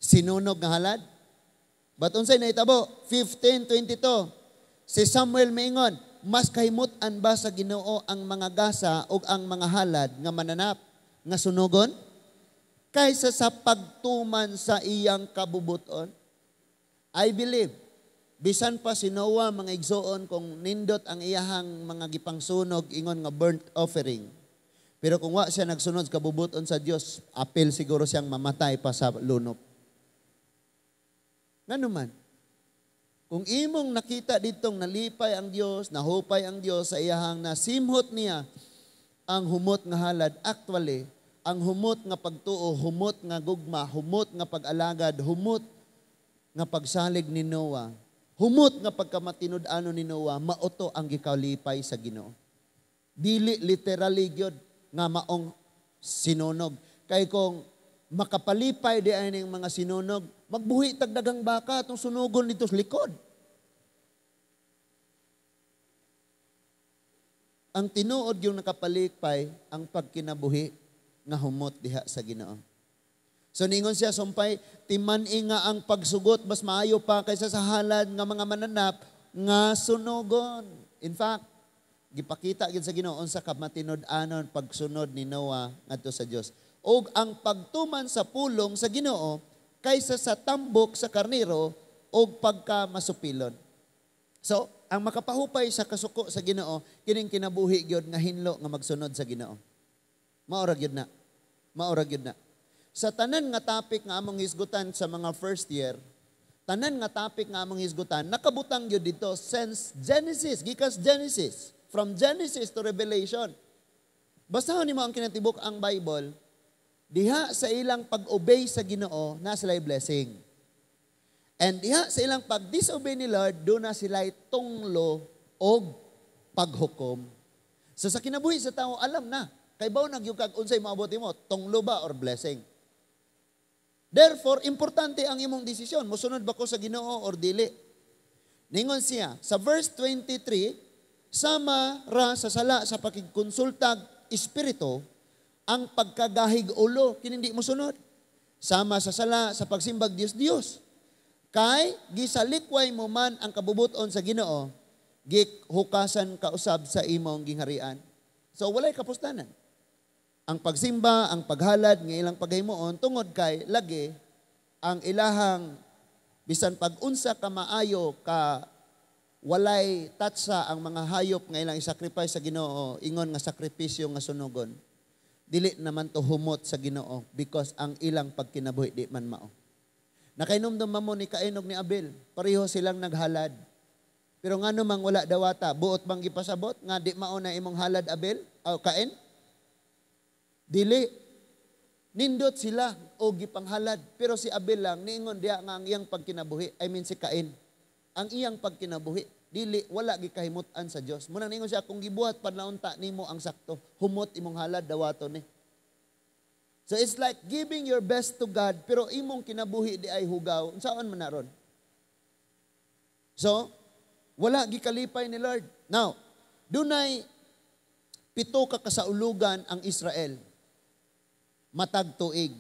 sinunog nga halad. But unsay nahitabo? 15:22. Si Samuel miingon, "Mas kahimut-an ba sa Ginoo ang mga gasa o ang mga halad nga mananap nga sunugon kaysa sa pagtuman sa iyang kabubuton?" I believe, bisan pa si Noah, mga igsoon, kung nindot ang iyahang mga gipangsunog ingon nga burnt offering. Pero kung wa siya nagsunod sa kabubuton sa Dios, apil siguro siyang mamatay pa sa lunop. Ngano man? Kung imong nakita ditong nalipay ang Dios, nahupay ang Dios sa iyahang nasimhot niya ang humot nga halad, actually, ang humot nga pagtuo, humot nga gugma, humot nga pag-alagad, humot nga pagsalig ni Noah, humot nga pagkamatinud-ano ni Noah, mao to ang gikalipay sa Ginoo. Dili literally gyud nga maong sinunog. Kay kung makapalipay di ay ning mga sinunog, magbuhi tag daghang baka atong sunugon dito sa likod. Ang tinuod yung nakapalipay ang pagkinabuhi nga humot diha sa Ginoo. So ningon siya sumpay, timan-i nga ang pagsugot mas maayo pa kaysa sa halad nga mga mananap nga sunugon. In fact, gipakita gid sa Ginoo unsa ka matinud-anon pagsunod ni Noah ngadto sa Dios. Og ang pagtuman sa pulong sa Ginoo kaysa sa tambok sa karnero og pagka masupilon. So, ang makapahupay sa kasuko sa Ginoo kining kinabuhi gyud nga hinlo nga magsunod sa Ginoo. Mao ra gyud na. Mao ra gyud na. Sa tanan nga topic nga among hisgutan sa mga first year, tanan nga topic nga among hisgutan, nakabutang gyud dito since Genesis, gikas Genesis, from Genesis to Revelation. Basahon nimo ang kinatibuk ang Bible, diha sa ilang pag-obey sa Ginoo, na sila'y blessing. And diha sa ilang pag-disobey ni Lord, do na sila'y tunglo og paghukom. So sa kinabuhi sa tao, alam na. Kay baw na gyud kag unsay moabot nimo, tunglo ba or blessing. Therefore, importante ang imong desisyon. Mosunod ba ko sa Ginoo or dili? Ningon siya, sa verse 23, sama ra sa sala sa pakigkonsultag espiritu, ang pagkagahig ulo, kinindi mo sunod. Sama sa sala sa pagsimbag Dios Dios. Kay gisalikway mo man ang kabubuton sa Ginoo, gihukasan ka usab sa imong gingharian. So walay kapustanan. Ang pagsimba, ang paghalad nga ilang paghimuon tungod kay lagi ang ilahang bisan pag-unsa ka maayo ka walay tatsa ang mga hayop nga ilang isacrifice sa Ginoo, ingon nga sakripisyo nga sunugon. Dili naman to humot sa Ginoo because ang ilang pagkinabuhi di man mao. Nakainumdum man mo ni Cain ug ni Abel, pareho silang naghalad. Pero ngano mang wala dawata, buot bang gipasabot nga di mao na imong halad Abel o Cain? Dili. Nindot sila o gipanghalad. Pero si Abel lang, niingon diya nga ang iyang pagkinabuhi. I mean si Cain. Ang iyang pagkinabuhi. Dili, wala gikahimutan sa Dios. Munang niingon siya, kung gibuhat panlaunta nimo ang sakto, humot imong halad, dawato ni. So it's like giving your best to God, pero imong kinabuhi di ay hugaw. Unsaon man na ron? So, wala gikalipay ni Lord. Now, dunay 7 ka kasaulugan ang Israel. Matag tuig.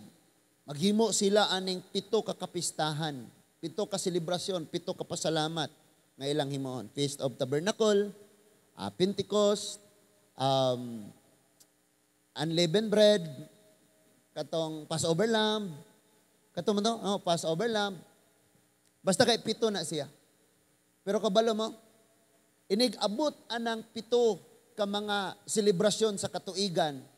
Maghimo sila aning 7 ka kapistahan, 7 ka selebrasyon, 7 ka pasalamat nga ilang himuon. Feast of Tabernacle, Pentecost, unleavened bread, katong Passover lamb, katong mo to? Oh, Passover lamb. Basta kay 7 na siya. Pero kabalo mo, inig-abot anang 7 ka mga selebrasyon sa katuigan,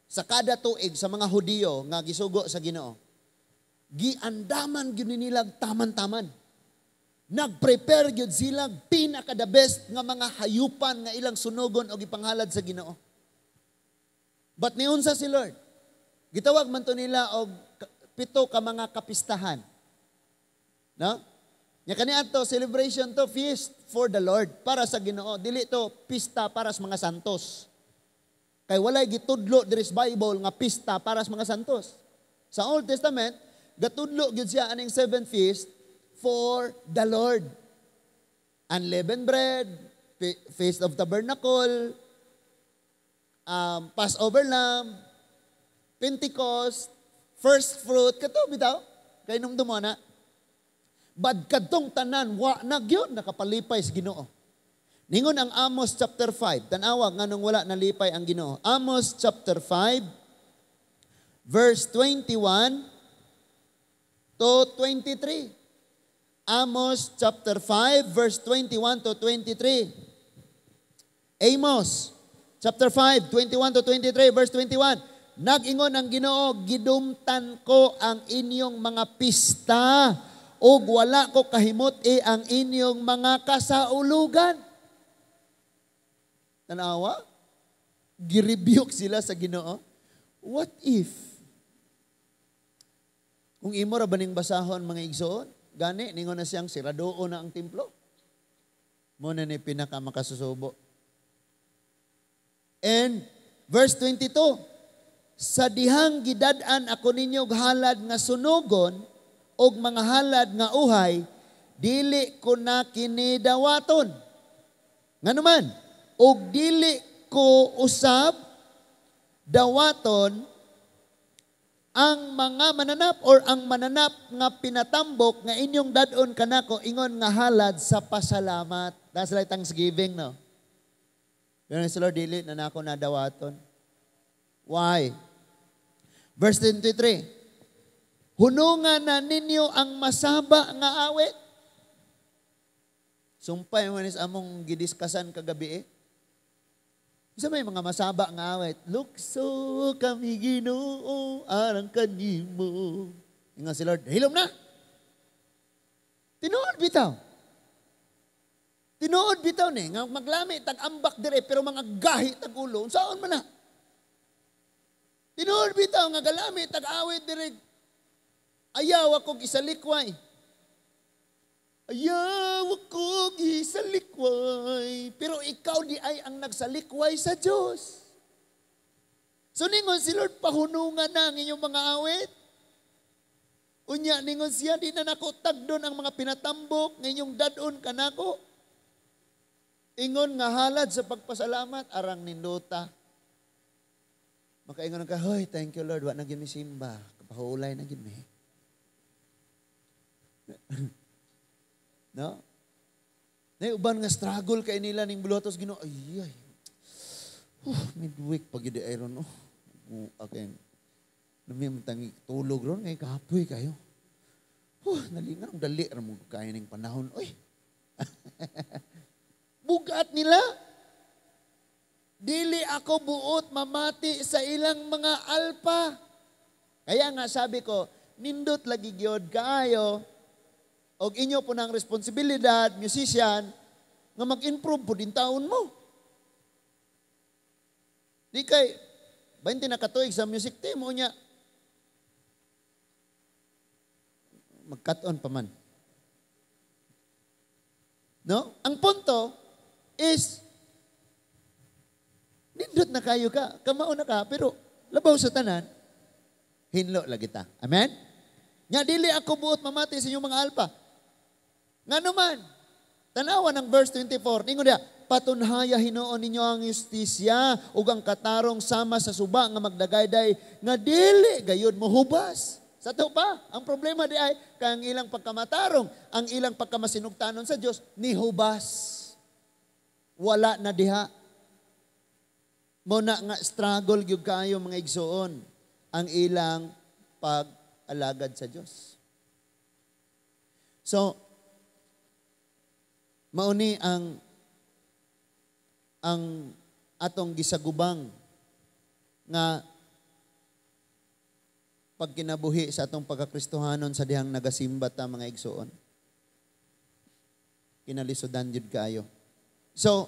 sa kada tuig sa mga Hudiyo nga gisugo sa Ginoo. Giandaman gyud nila taman-taman. Nagprepare gyud sila pinaka the best nga mga hayupan nga ilang sunugon o gipanghalad sa Ginoo. But niunsa si Lord? Gitawag man to nila og 7 ka mga kapistahan. No? Nya kaniadto celebration to feast for the Lord, para sa Ginoo. Dili to pista para sa mga santos. Kay walay gitudlo diri sa Bible nga pista para sa mga santos. Sa Old Testament, gatudlo gyud siya aning 7 feast for the Lord. Unleavened bread, Feast of Tabernacle, Passover lamb, Pentecost, first fruit, kato bitaw, kay nung dumo na. Bad kadtong tanan wa na gyud nakapalipay sa Ginoo. Ningon ang Amos chapter 5, tan-awa nganong wala nalipay ang Ginoo. Amos chapter 5 verse 21 to 23. Amos chapter 5 verse 21 to 23. Amos chapter 5, 21 to 23, verse 21. Nag-ingon ang Ginoo, gidumtan ko ang inyong mga pista ug wala ko kahimot-i ang inyong mga kasaulugan. Tanawa? Girebuke sila sa Ginoo. What if? Kung imo ra baning basahon mga igsoon, gani ningon na siyang siradoon na ang templo. Mo na ni pinaka makasusubo. And verse 22, Sa dihang gidad-an ako ninyo og halad nga sunugon og mga halad nga uhay, dili ko na kini dawaton. Nganuman, og dili ko usab dawaton ang mga mananap or ang mananap nga pinatambok nga inyong dadon kanako ingon nga halad sa pasalamat. That's like thanksgiving, no? Pero si Lord, dili na nako nadawaton. Why? Verse 23. Hunungan na ninyo ang masaba nga awit. Sumpay man is among gidiskasan kagabi eh. Isa may mga masaba nga awit. Lukso kami, Ginoo, arang kanimo. Ingon si Lord, hilom na. Tinuod bitaw. Tinuod bitaw ni nga maglami tag ambak dire pero mga gahi tag ulo, unsaon man na? Tinuod bitaw nga galami tag awit dire. Ayaw ako isalikway. Ayaw ako isalikway. Pero ikaw di ay ang nagsalikway sa Diyos. So ningon si Lord, pahunungan na ang inyong mga awit. Unya, ningon siya, di na nako tagdon ang mga pinatambok, ng inyong dadon kanako ingon nga halad sa pagpasalamat, arang nindota. Makaingon ka, "Hoy, thank you, Lord, wa na gyud mi simba. Kapahulay na gyud mi." No? Nay uban nga struggle kay nila ning buluhatos Ginoo. Ay ay. Midweek pag gid ay ron, oh. Okay. Nami man tangi tulog ron ngay kapoy kayo. Nalingan ang dali ra mo kaya ning panahon. Oy. Bugat nila. Dili ako buot mamati sa ilang mga alpa. Kaya nga sabi ko, nindot lagi gyud kaayo og inyo po ng responsibilidad, musician, nga mag-improve po din taon mo. Di kay, 20 na katuig sa music team, o niya, magkat-on pa man. No? Ang punto is, nindot na kayo ka, kamao na ka, pero labaw sa tanan, hinlo lagi ta. Amen? Nga dili ako buot mamati sa inyong mga alpa. Nga naman, tanawa ng verse 24, ningon diya, patunhaya hinuon ninyo ang justisya ug ang katarong sama sa suba nga magdagayday nga dili gayud mohubas. Sa to pa, ang problema di ay kay ang ilang pagkamatarong, ang ilang pagkamasinugtanon sa Dios nihubas. Wala na diha. Mo na nga struggle gyud kaayo, mga igsoon, ang ilang pag-alagad sa Dios. So, mauni ang atong gisagubang nga pagkinabuhi sa atong pagkakristohanon sa dihang nagasimba ta, mga igsoon. Kinalisudan jud kaayo. So,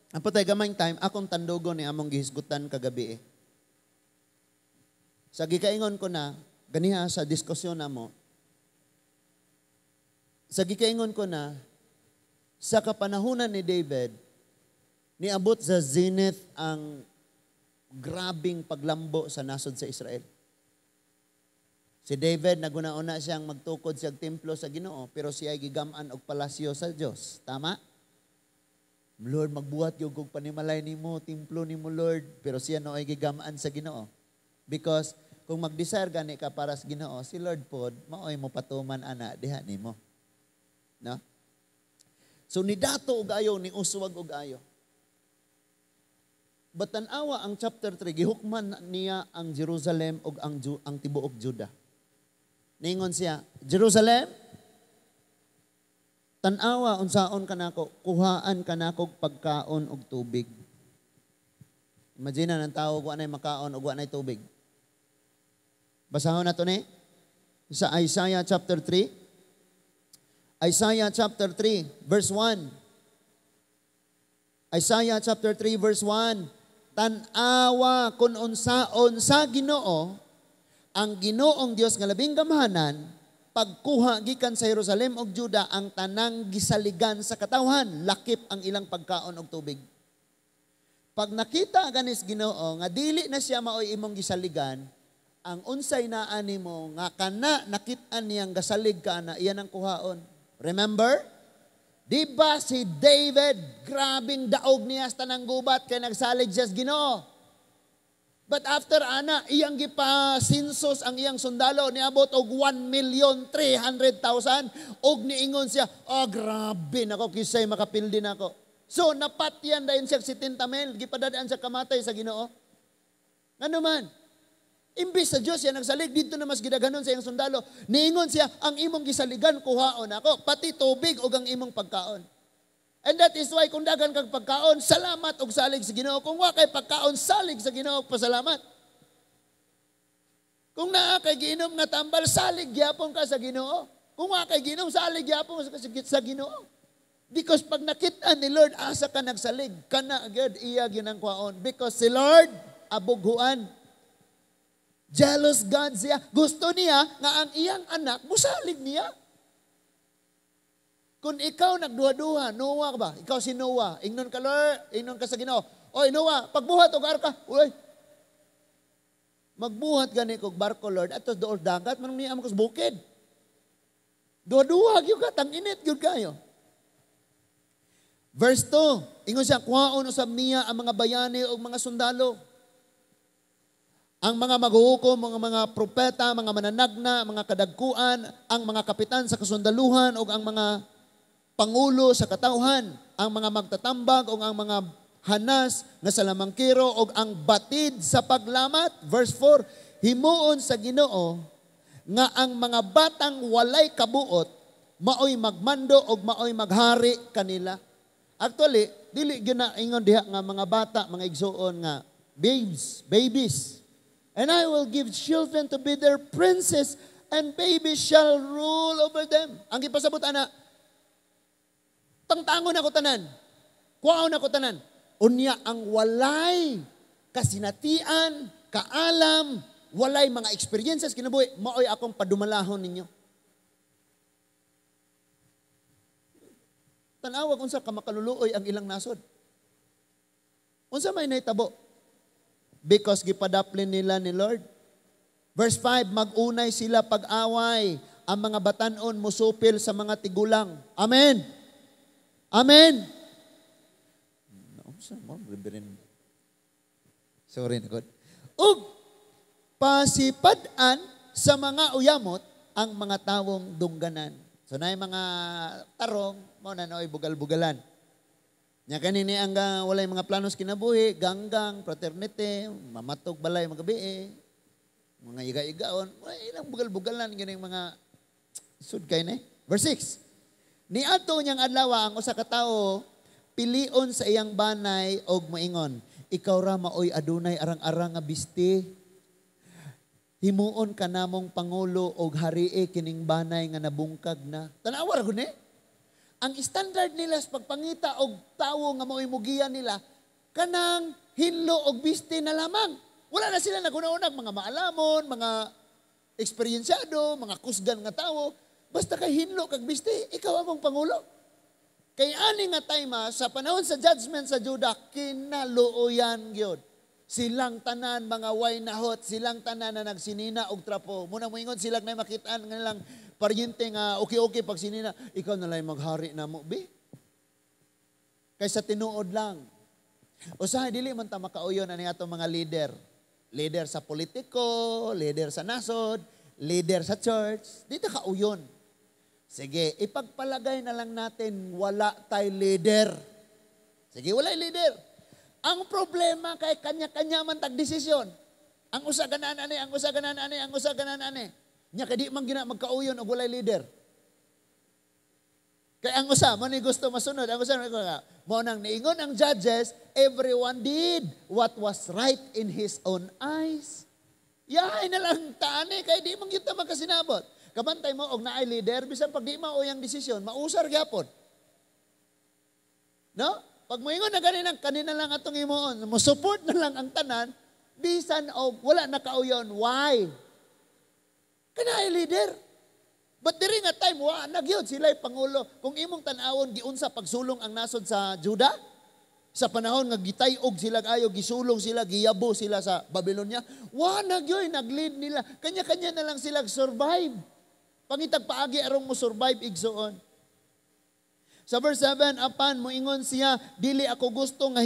ang patay gamayng time, akong tandugon ni among gihisgutan kagabi eh. Sa gikaingon ko na, ganiha sa diskusyon namo, sa gikaingon ko na, sa kapanahunan ni David, niabot sa zenith ang grabing paglambo sa nasod sa Israel. Si David, naguna-una siyang magtukod siyang templo sa Ginoo, pero siya ay gigaman og palasyo sa Dios. Tama? Lord, magbuhat yung kog panimalay nimo, templo nimo, Lord. Pero siya no ay gigaman sa Ginoo. Because kung mag-desire gani ka para sa Ginoo, si Lord pod, maoy mo patuman ana diha nimo. No? So ni dato og ayo, ni uswag og ayo. But tan-awa ang chapter 3, gihukman niya ang Jerusalem ug ang tibuok Juda. Ningon siya, "Jerusalem, tan-awa unsaon kanako, kuhaan kanako pagkaon og tubig." Imagine ang tao wa nay makaon ug wa nay tubig. Basahon nato ni sa Isaiah chapter 3. Isaiah chapter 3 verse 1. Isaiah chapter 3 verse 1. Tan-awa kung unsaon sa Ginoo ang Ginoong Dios nga labing gamhanan pagkuha gikan sa Jerusalem ug Juda ang tanang gisaligan sa katawhan, lakip ang ilang pagkaon og tubig. Pag nakita ganis Ginoo nga dili na siya maoy imong gisaligan, ang unsay naa nimo nga kana nakit-an niyang gasalig ka na, iyan ang kuhaon. Remember? Di ba si David, grabing daog niya sa tanang gubat kay nagsalig siya sa Ginoo? But after ana, iyang gipa-census ang iyang sundalo, niabot og 1,300,000 og niingon siya, "Oh, grabe nako, kisay makapildi nako." So napatyan dayon siya 70 mil, gipadadaan siya kamatay sa Ginoo. Ngano man? Imbis sa Diyos siya nagsalig, dito na mas gidaghanon sa iyang sundalo. Niingon siya, "Ang imong gisaligan, kuhaon ako, pati tubig ug ang imong pagkaon." And that is why kung daghan kag pagkaon, salamat og salig sa Ginoo. Kung wa kay pagkaon, salig sa Ginoo og pasalamat. Kung naa kay giinom nga tambal, salig gyapon ka sa Ginoo. Kung wa kay giinom, salig gyapon sa Ginoo. Because pag nakita ni Lord, asa ka nagsalig, kana gyud iya gyud ang kwaon. Because si Lord, abughuan. Jealous God siya. Gusto niya nga ang iyang anak, musalig niya. Kung ikaw nagduha-duha, Noah ka ba? Ikaw si Noah. Ingnon ka, Lord, ingnon ka sa Ginoo. "Oy, Noah, pagbuhat og arka." "Uy, magbuhat gani kog barko, Lord, ato dool dagat, manong niya mo bukid." Duha-duha gyud ka, tang init gyud kayo. Verse 2, ingon siya, kuhaon usab niya ang mga bayani o mga sundalo. Ang mga maghuhukom, mga propeta, mga mananagna, mga kadagkuan, ang mga kapitan sa kasundaluhan o ang mga pangulo sa katawhan, ang mga magtatambag o ang mga hanas nga salamangkiro o ang batid sa paglamat. Verse 4, himuon sa Ginoo nga ang mga batang walay kabuot maoy magmando og maoy maghari kanila. Actually, dili gyud na ingon diha nga mga bata, mga igsuon nga babes, babies. "And I will give children to be their princes, and babies shall rule over them." Ang gipasabot ana, tangtangon ako tanan. Kuwaon ako tanan. Unya ang walay kasinatian, kaalam, walay mga experiences kinabuhi, maoy akong padumalahon ninyo. Tanawa kung sa kamakaluluoy ang ilang nasod. Unsa may nahitabo? Because gipadaplin nila ni Lord. Verse 5, mag-unay sila pag-away, ang mga batanon musupil sa mga tigulang. Amen. Amen. Sorry na God. Ug pasipad-an sa mga uyamot ang mga tawong dungganan. So na mga tarong, mo na nooy bugal-bugalan. Nya kanini ang walay mga planos kinabuhi, ganggang, fraternity, mamatog balay magabi, mga iga-igaon, ilang bugal-bugalan ganing mga sud kay ne. Verse 6. Niadto niyang adlaw ang usa ka tawo pilion sa iyang banay og moingon, "Ikaw ra maoy adunay arang-arang nga bisti. Himuon ka namong pangulo og harie kining banay nga nabungkag na." Tanawa ra gud ni. Ang standard nila sa pagpangita og tawo nga maoy mugiya nila kanang hinlo og bisti na lamang. Wala na sila naguna-unag mga maalamon, mga eksperyensyado, mga kusgan nga tawo. Basta kay hinlo kag bisti, ikaw among pangulo. Kay ani nga time sa panahon sa judgment sa Juda, kinaluoyan gyud. Silang tanan mga way nahot, silang tanan na nagsinina og trapo. Muna moingon silang na makitaan nga nilang paryente nga okay-okay pag sinina, "Ikaw na lang maghari na mo, bi." Kaysa tinuod lang. Usahay dili man ta makauyon ani atong mga leader. Leader sa politiko, leader sa nasod, leader sa church, di ta kauyon. Sige, ipagpalagay na lang natin wala tay leader. Sige, walay leader. Ang problema kay kanya-kanya man tag desisyon. Ang usa ganan ani, ang usa ganan ani, ang usa ganan ani. Nya kay di man gina magkauyon og walay leader. Kay ang usa mo ni gusto masunod, ang usa mo nang niingon ang judges, everyone did what was right in his own eyes. Yahay na lang taani kay di man gyud ta magkasinabot. Kabantay mo og naay leader bisan pag di mao yang desisyon, mausar gyapon. No? Pag moingon na kanina, kanina lang atong himuon, mo support na lang ang tanan, bisan og wala na kauyon. Why? Kanay leader. But diri nga time, wa na gyud sila'y pangulo. Kung imong tan-awon giunsa pagsulong ang nasod sa Juda, Sa panahon nga gitay-og sila ayo, gisulong sila, giyabo sila sa Babylonia, wa na gyoy nag-lead nila. Kanya-kanya na lang sila survive. Pangitag paagi aron mo survive, igsuon. Sa verse 7, apan moingon siya, "Dili ako gusto nga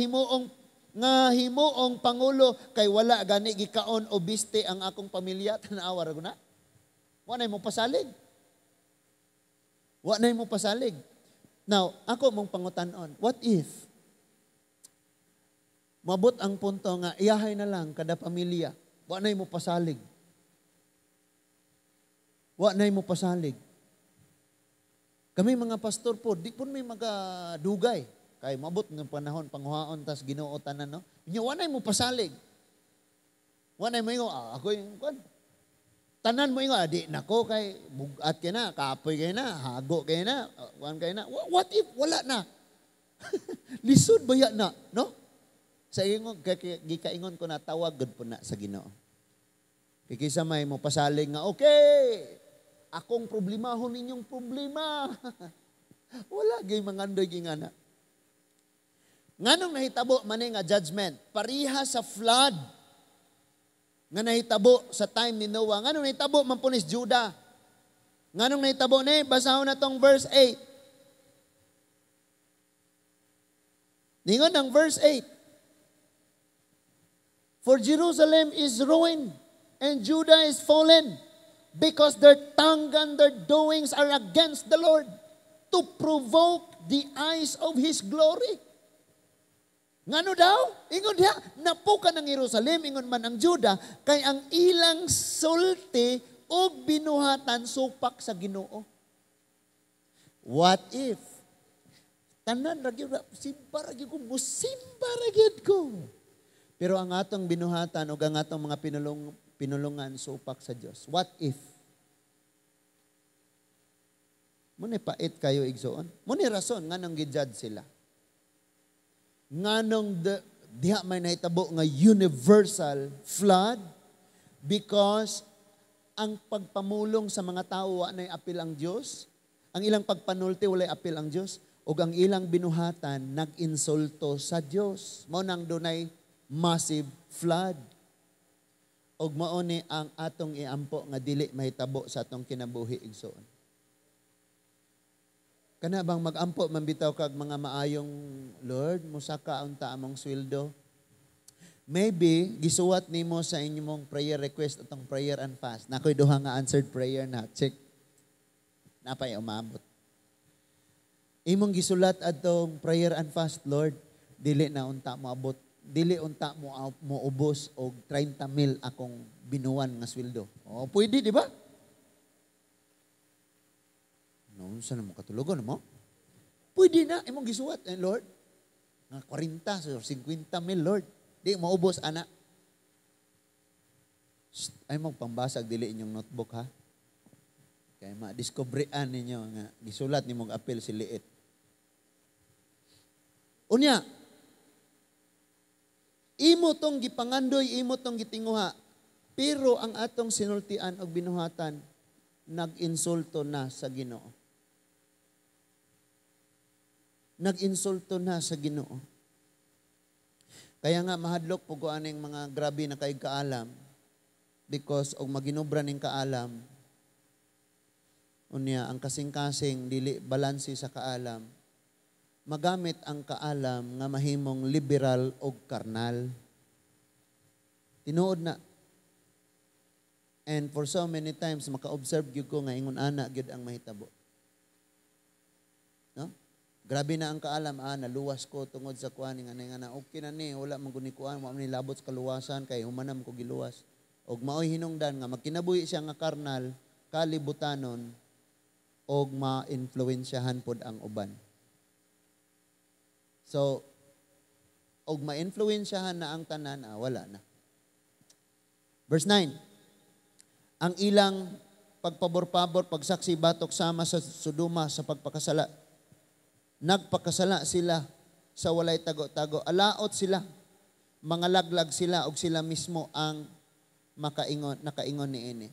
himuong pangulo kay wala gani gikaon o biste ang akong pamilya." Tanawa ra na. Wa nay mo pasalig. Wa nay mo pasalig. Now, ako mong pangutan-on, what if mabot ang punto nga iyahay na lang kada pamilya, wa nay mo pasalig? Wa nay mo pasalig. Kami mga pastor po, di po may magadugay. Kay mabot ng panahon, panguhaon tas Ginoo tanan, no? Nya wa nay mo pasalig. Wa nay mo ingon, ah, ako yung kwan. Tanan mo ingon, ah, di nako kay bugat kay na, kapoy kay na, hago kay na, kuan kay na. What if wala na? Lisod ba na, no? Sa ingon gikaingon ko na tawag gud po na sa Ginoo. Kay kisa may mo pasalig nga okay, akong problemahon ninyong problema. Wala gay mangandoy gingana. Nganong nahitabo man nga judgment? Pariha sa flood nga nahitabo sa time ni Noah. Nganong nahitabo man po ni Judah? Nganong nahitabo ni? Basahon na tong verse 8. Ningon ang verse 8, "For Jerusalem is ruined and Judah is fallen because their tongue and their doings are against the Lord to provoke the eyes of His glory." Ngano daw? Ingon diha, napukan ang Jerusalem, ingon man ang Juda, kay ang ilang sulti og binuhatan supak sa Ginoo. What if tanan ra gyud, simba ra gyud ko, musimba ra gyud ko. Pero ang atong binuhatan o ang atong mga pinulungan supak sa Dios. What if? Muna pait kayo, igsoon. Muna rason nganong gi-judge sila. Nganong diha may nahitabo nga universal flood, because ang pagpamulong sa mga tao wa nay apil ang Dios, ang ilang pagpanulti walay apil ang Dios, ug ang ilang binuhatan nag-insulto sa Dios. Mao nang dunay massive flood. Og mao ni ang atong iampo nga dili mahitabo sa atong kinabuhi, igsoon. Kana bang magampo man bitaw kag mga maayong, "Lord, musaka unta among sweldo." Maybe gisuwat nimo sa inyong prayer request atong prayer and fast. Nakoy duha nga answered prayer na. Check. Napay umabot. Imong gisulat atong prayer and fast, "Lord, dili na unta mo abot, dili unta mo moubos og 30 mil akong binuwan nga sweldo." Oh, pwede, di ba? No, saan mo katulogon mo? Pwede na, imong gisuwat, eh, "Lord, nga 40, so 50 mil, Lord. Di maubos, ana." Shh, ay mong pambasag dili inyong notebook, ha? Kaya ma-discoverean ninyo nga gisulat ni mong apel si liit. Unya, imo tong gipangandoy, imo tong gitinguha, pero ang atong sinultian og binuhatan nag-insulto na sa Ginoo. Nag-insulto na sa Ginoo. Kaya nga mahadlok po ko aning mga grabe na kay kaalam, because og maginobra ning kaalam, unya ang kasing-kasing dili balanse sa kaalam, magamit ang kaalam nga mahimong liberal og karnal. Tinuod na. And for so many times maka-observe gyud ko nga ingon ana gyud ang mahitabo. No? Grabe na ang kaalam, ah, naluwas ko tungod sa kuan nga nga okay na ni, wala man guni kuan, wa man ni labot sa kaluwasan kay human ko giluwas. Og maoy hinungdan nga magkinabuhi siya nga karnal, kalibutanon og ma-influensyahan pod ang uban. So, og ma-influensyahan na ang tanan, ah, wala na. Verse 9. Ang ilang pagpabor-pabor, pagsaksi batok sama sa Sodoma sa pagpakasala. Nagpakasala sila sa walay tago-tago. Alaot sila, mga laglag sila, og sila mismo ang makaingon, nakaingon niini.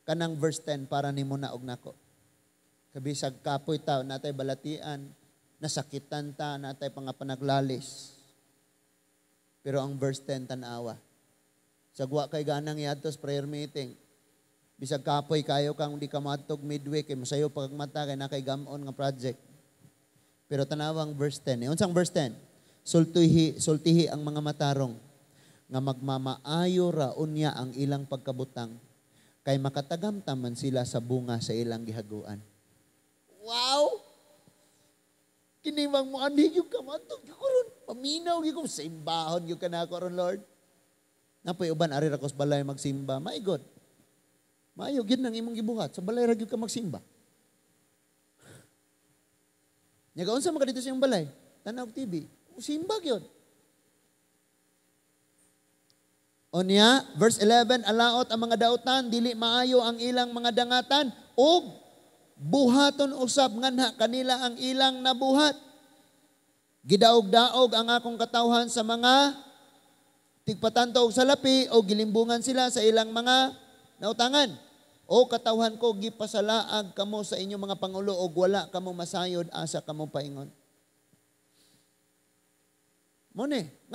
Kanang verse 10 para nimo na og nako. Kabisag kapoy tao, natay balatian, nasakitan ta, natay pangapanaglalis. Pero ang verse 10, tanawa. Sagwa kay ganang iadto sa prayer meeting. Bisag kapoy kayo kang di ka matog midweek, kay masayo pag mata kay na kay gamon nga project. Pero tanawang verse 10. Eh, unsang verse 10? Sultihi, sultihi ang mga matarong nga magmamaayo ra unya ang ilang pagkabutang kay makatagamtam man sila sa bunga sa ilang gihaguan. Wow! Kinimang mo anhi gyud ka matog gyud ko ron. Paminaw gyud ko simbahon gyud ka nako ron, Lord. Napoy uban ari ra ko sa balay magsimba. My God. Maayo gyud nang imong gibuhat, sa balay ra gyud ka magsimba. Nya unsa man ka dito sa imong balay? Tan-aw TV. Simba gyud. Unya, verse 11, alaot ang mga dautan, dili maayo ang ilang mga dangatan, ug buhaton usab nganha kanila ang ilang nabuhat. Gidaog-daog ang akong katawhan sa mga tigpatanto og salapi o gilimbungan sila sa ilang mga nautangan. O katawhan ko, gipasalaag kamo sa inyong mga pangulo og wala kamo masayod asa kamo paingon. Mone,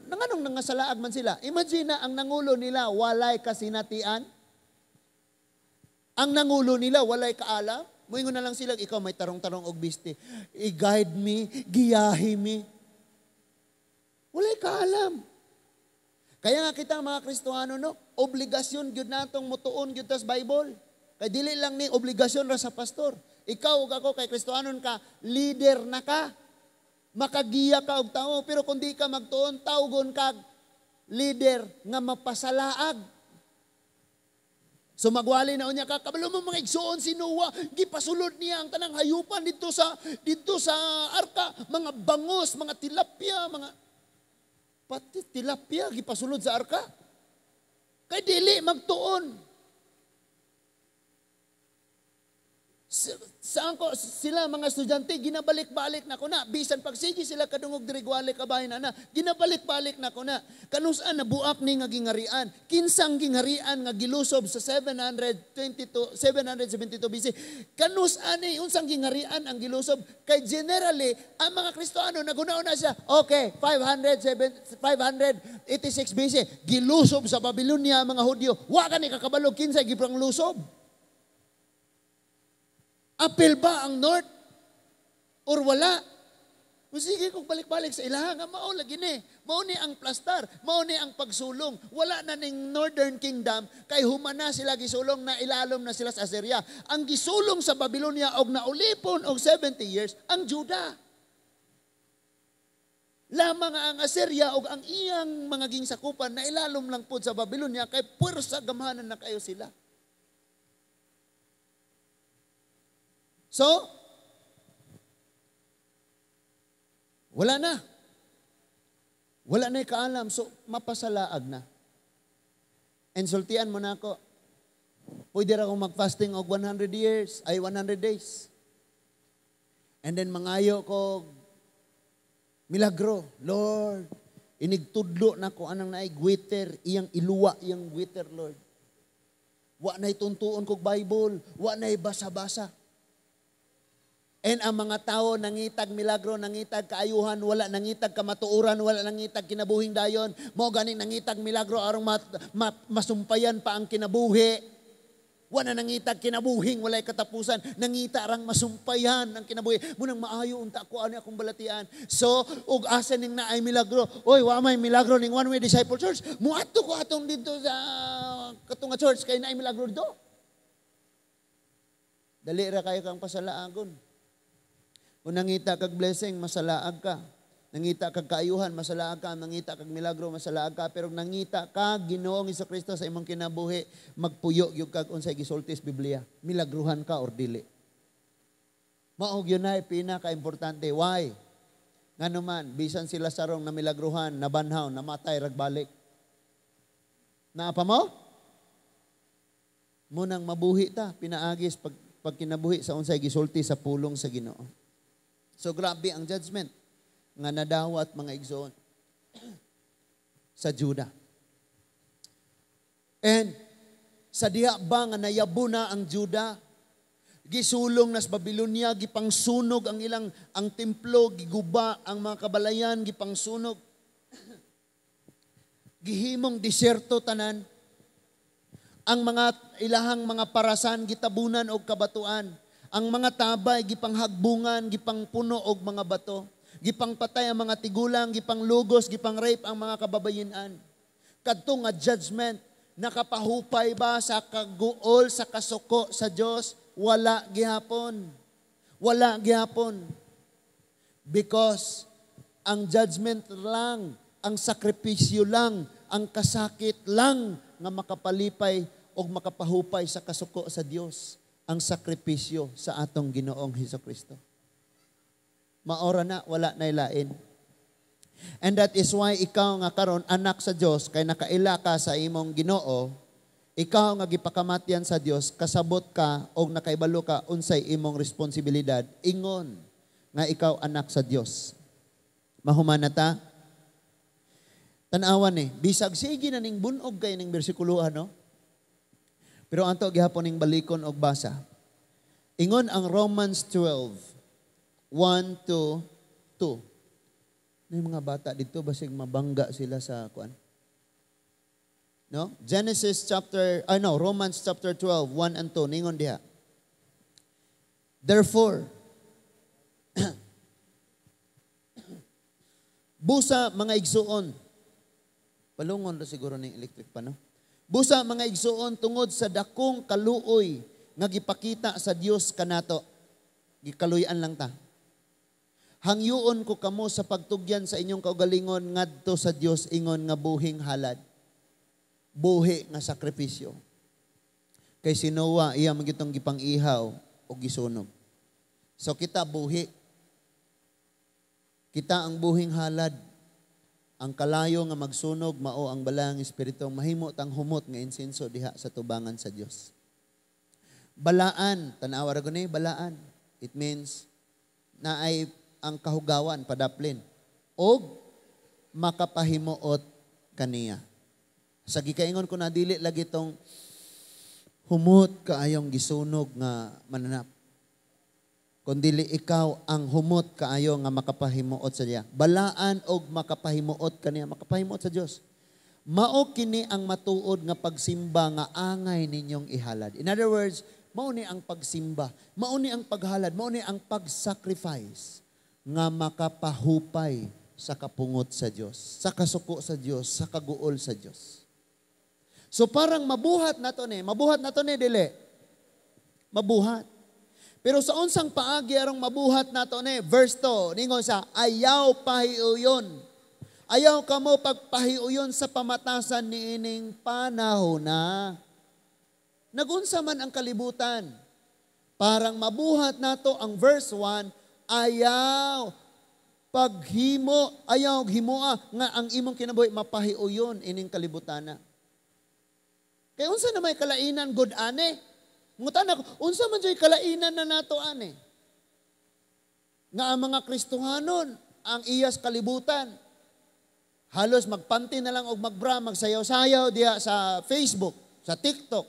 nganong nangasalaag man sila? Imagine na ang nangulo nila walay kasinatian. Ang nangulo nila walay kaalam. Moingon na lang sila, ikaw may tarong-tarong og biste. I-guide me, giyahi me. Walay kaalam. Kaya nga kita mga Kristohano, no, obligasyon gyud natong mutuon gyud tas Bible. Kay dili lang ni obligasyon ra sa pastor. Ikaw ug ako kay Kristohanon ka, leader na ka. Makagiya ka og tawo, pero kung di ka magtuon, tawgon kag leader nga mapasalaag. So magwali na unya ka, kabalo mo mga igsuon si Noah, gipasulod niya ang tanang hayupan dito sa arka, mga bangos, mga tilapia, mga pati tilapia gipasulod sa arka. Kay dili magtuon. Saan ko sila mga estudyante ginabalik-balik na ko na bisan pagsige sila kadungog diri gwali kabahin na ginabalik-balik na ko na kanus-an nabuak ni nga gingarian, kinsang gingarian nga gilusob sa 722 772 BC, kanus-an ni unsang gingarian ang gilusob? Kay generally ang mga Kristiyano naguna-una siya, okay, 500 586 BC gilusob sa Babylonia ang mga Hudyo. Wa kani kakabalo kinsay giprang lusob. Apil ba ang North? Or wala? Kung sige kung balik-balik sa ilaha nga mao lagi ni. Mao ni ang plastar, mao ni ang pagsulong. Wala na ning Northern Kingdom kay humana sila gisulong na ilalom na sila sa Assyria. Ang gisulong sa Babylonia og naulipon og 70 years ang Juda. Lamang ang Assyria og ang iyang mga gingsakupan na ilalom lang pud sa Babylonia kay puwersa gamhanan na kayo sila. So, wala na. Wala na kaalam. So, mapasalaag na. Insultian mo na ako. Pwede ra akong mag-fasting og 100 years, ay 100 days. And then mangayo ko milagro. Lord, inigtudlo na ko anang naay gwiter, iyang iluwa iyang gwiter, Lord. Wa na'y tuntuon kog Bible, wa na'y basa-basa. And ang mga tao nangitag milagro, nangitag kaayuhan, wala nangitag kamatuoran, wala nangitag kinabuhing dayon. Mao gani nangitag milagro arong masumpayan pa ang kinabuhi. Wala nangitag kinabuhing walay katapusan, nangita rang masumpayan ang kinabuhi. Munang maayo unta ko ani akong balatian. So ug asa ning naay milagro? Oy, wa may milagro ning One Way Disciple Church. Muadto ko atong didto sa katunga church kay naay milagro didto. Dali ra kayo kang pasalaagon. Kung nangita kag blessing, masalaag ka. Nangita kag kaayuhan, masalaag ka. Nangita kag milagro, masalaag ka. Pero nangita ka Ginoong Kristo sa imong kinabuhi, magpuyo gyud kag unsay gisulti sa Biblia. Milagruhan ka or dili. Mao gyud nay pinaka-importante. Why? Ngano man, bisan sila sarong na milagruhan, nabanhaw, namatay, ragbalik. Naa pa mo? Munang mabuhi ta, pinaagis pag kinabuhi sa unsay gisulti sa pulong sa Ginoo. So grabe ang judgment nga nadawat mga igsoon sa Juda. And sa diha ba nga nayabo na ang Juda, gisulong na sa Babylonia, gipangsunog ang ilang ang templo, giguba ang mga kabalayan, gipangsunog. Gihimong disyerto tanan. Ang mga ilahang mga parasan gitabunan og kabatuan. Ang mga tabay gipanghagbungan, gipangpuno og mga bato. Gipangpatay ang mga tigulang, gipanglugos, gipang-rape ang mga kababayenan. Kadto nga judgment, nakapahupay ba sa kaguol, sa kasuko sa Dios? Wala gihapon. Wala gihapon. Because ang judgment lang, ang sakripisyo lang, ang kasakit lang nga makapalipay o makapahupay sa kasuko sa Dios, ang sakripisyo sa atong Ginoong Hesus Kristo. Maora na, wala na ilain. And that is why ikaw nga karon anak sa Dios, kay nakaila ka sa imong Ginoo, ikaw nga gipakamatyan sa Dios, kasabot ka og nakaibalo ka unsay imong responsibilidad ingon nga ikaw anak sa Dios. Mahuman na ta. Tan-awan ni, bisag sige na ning bunog kay ning bersikulo, ano? Pero anto gihapon ning balikon og basa. Ingon ang Romans 12, 1 to 2. May mga bata dito, basig mabangga sila sa kuan. No? Genesis chapter, no, Romans chapter 12, 1 and 2, ningon diha. Therefore, busa mga igsuon, palungon ra siguro ning electric pa, no? Busa mga igsuon, tungod sa dakong kaluoy nga gipakita sa Dios kanato, gikaluyan lang ta. Hangyuon ko kamo sa pagtugyan sa inyong kaugalingon ngadto sa Dios ingon nga buhing halad. Buhi nga sakripisyo. Kay si Noah iya man gitong gipang-ihaw o gisunog. So kita buhi. Kita ang buhing halad. Ang kalayo nga magsunog mao ang balang espiritu, mahimo tang humot nga insenso diha sa tubangan sa Dios. Balaan, tan-awa ra guni, balaan. It means naay ang kahugawan padaplin og makapahimuot kaniya. Sa gikaingon ko na dili lagi tong humot kaayong gisunog nga mananap. Kundili ikaw ang humot kaayo nga makapahimuot sa diya. Balaan og makapahimuot kaniya, makapahimuot sa Dios. Mao kini ang matuod nga pagsimba nga angay ninyong ihalad. In other words, mao ni ang pagsimba, mao ni ang paghalad, mao ni ang pag-sacrifice nga makapahupay sa kapungot sa Dios, sa kasuko sa Dios, sa kaguol sa Dios. So parang mabuhat na to ni, mabuhat na to ni dili. Mabuhat. Pero sa unsang paagi arong mabuhat na to ni, verse 2, ningon sa ayaw pahiuyon. Ayaw kamo pagpahiuyon sa pamatasan niining panahon na. Nagunsa man ang kalibutan. Parang mabuhat nato ang verse 1, ayaw paghimo, ayaw himoa nga ang imong kinabuhi mapahiuyon ining kalibutana. Kaya unsa na may kalainan good ane? Ngutan ako, unsa man jud kalainan na nato ane? Nga ang mga Kristohanon, ang iyas kalibutan. Halos magpanti na lang og magbra, magsayaw-sayaw diha sa Facebook, sa TikTok.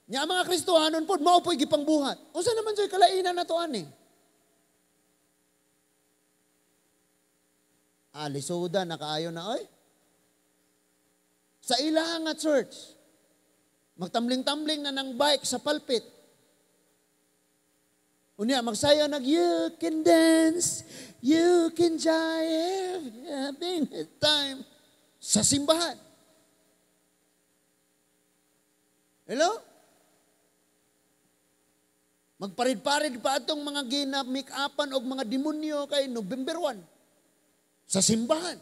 Nya ang mga Kristohanon pod mao po'y gipangbuhat. Unsa naman jud kalainan nato ane? Ah, lisuda nakaayo na oy. Sa ilaha nga church, magtambling-tambling na ng bike sa pulpit. Unya, magsayaw nag, you can dance, you can jive, having a time. Sa simbahan. Hello? Magparid-parid pa atong mga gina-make-upan og mga demonyo kay November 1. Sa simbahan.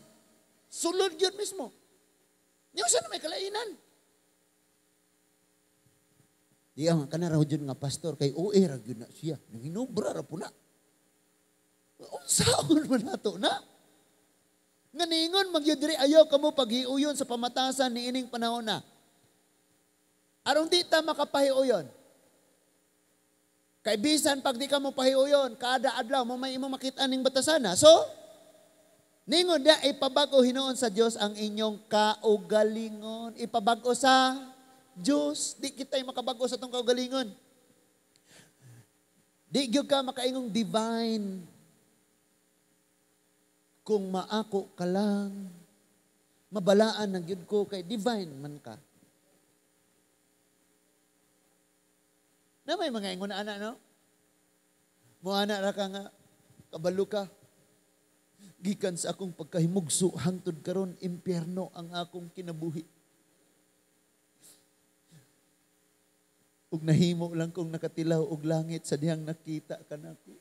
Sulod yun mismo. Yung saan na may kalainan? Di ang kanaraw dyan nga pastor, kay OA ra gyud na siya. Nanginobra ra po na. Unsaon man nato na? Nga ningon, magyud diri, ayaw kamo paghiuyon sa pamatasan ni ining panahon na. Arong di ta makapahiuyon. Kay bisan pag di ka mo pahiuyon, kada adlaw mo may imo makita ning batasana. So, ningon dia, ipabago hinuon sa Dios ang inyong kaugalingon. Ipabago sa Diyos, di kita'y makabago sa itong kaugalingon. Di gyud ka makaingong divine. Kung maako ka lang, Mabalaan na gyud ko kay divine man ka. Na may mga ingon ana, no? Muana ra ka nga kabalo ka. Gikan sa akong pagkahimugso hangtod karon impyerno ang akong kinabuhi. Ug nahimo lang kong nakatilaw og langit sa dihang nakita ka nako.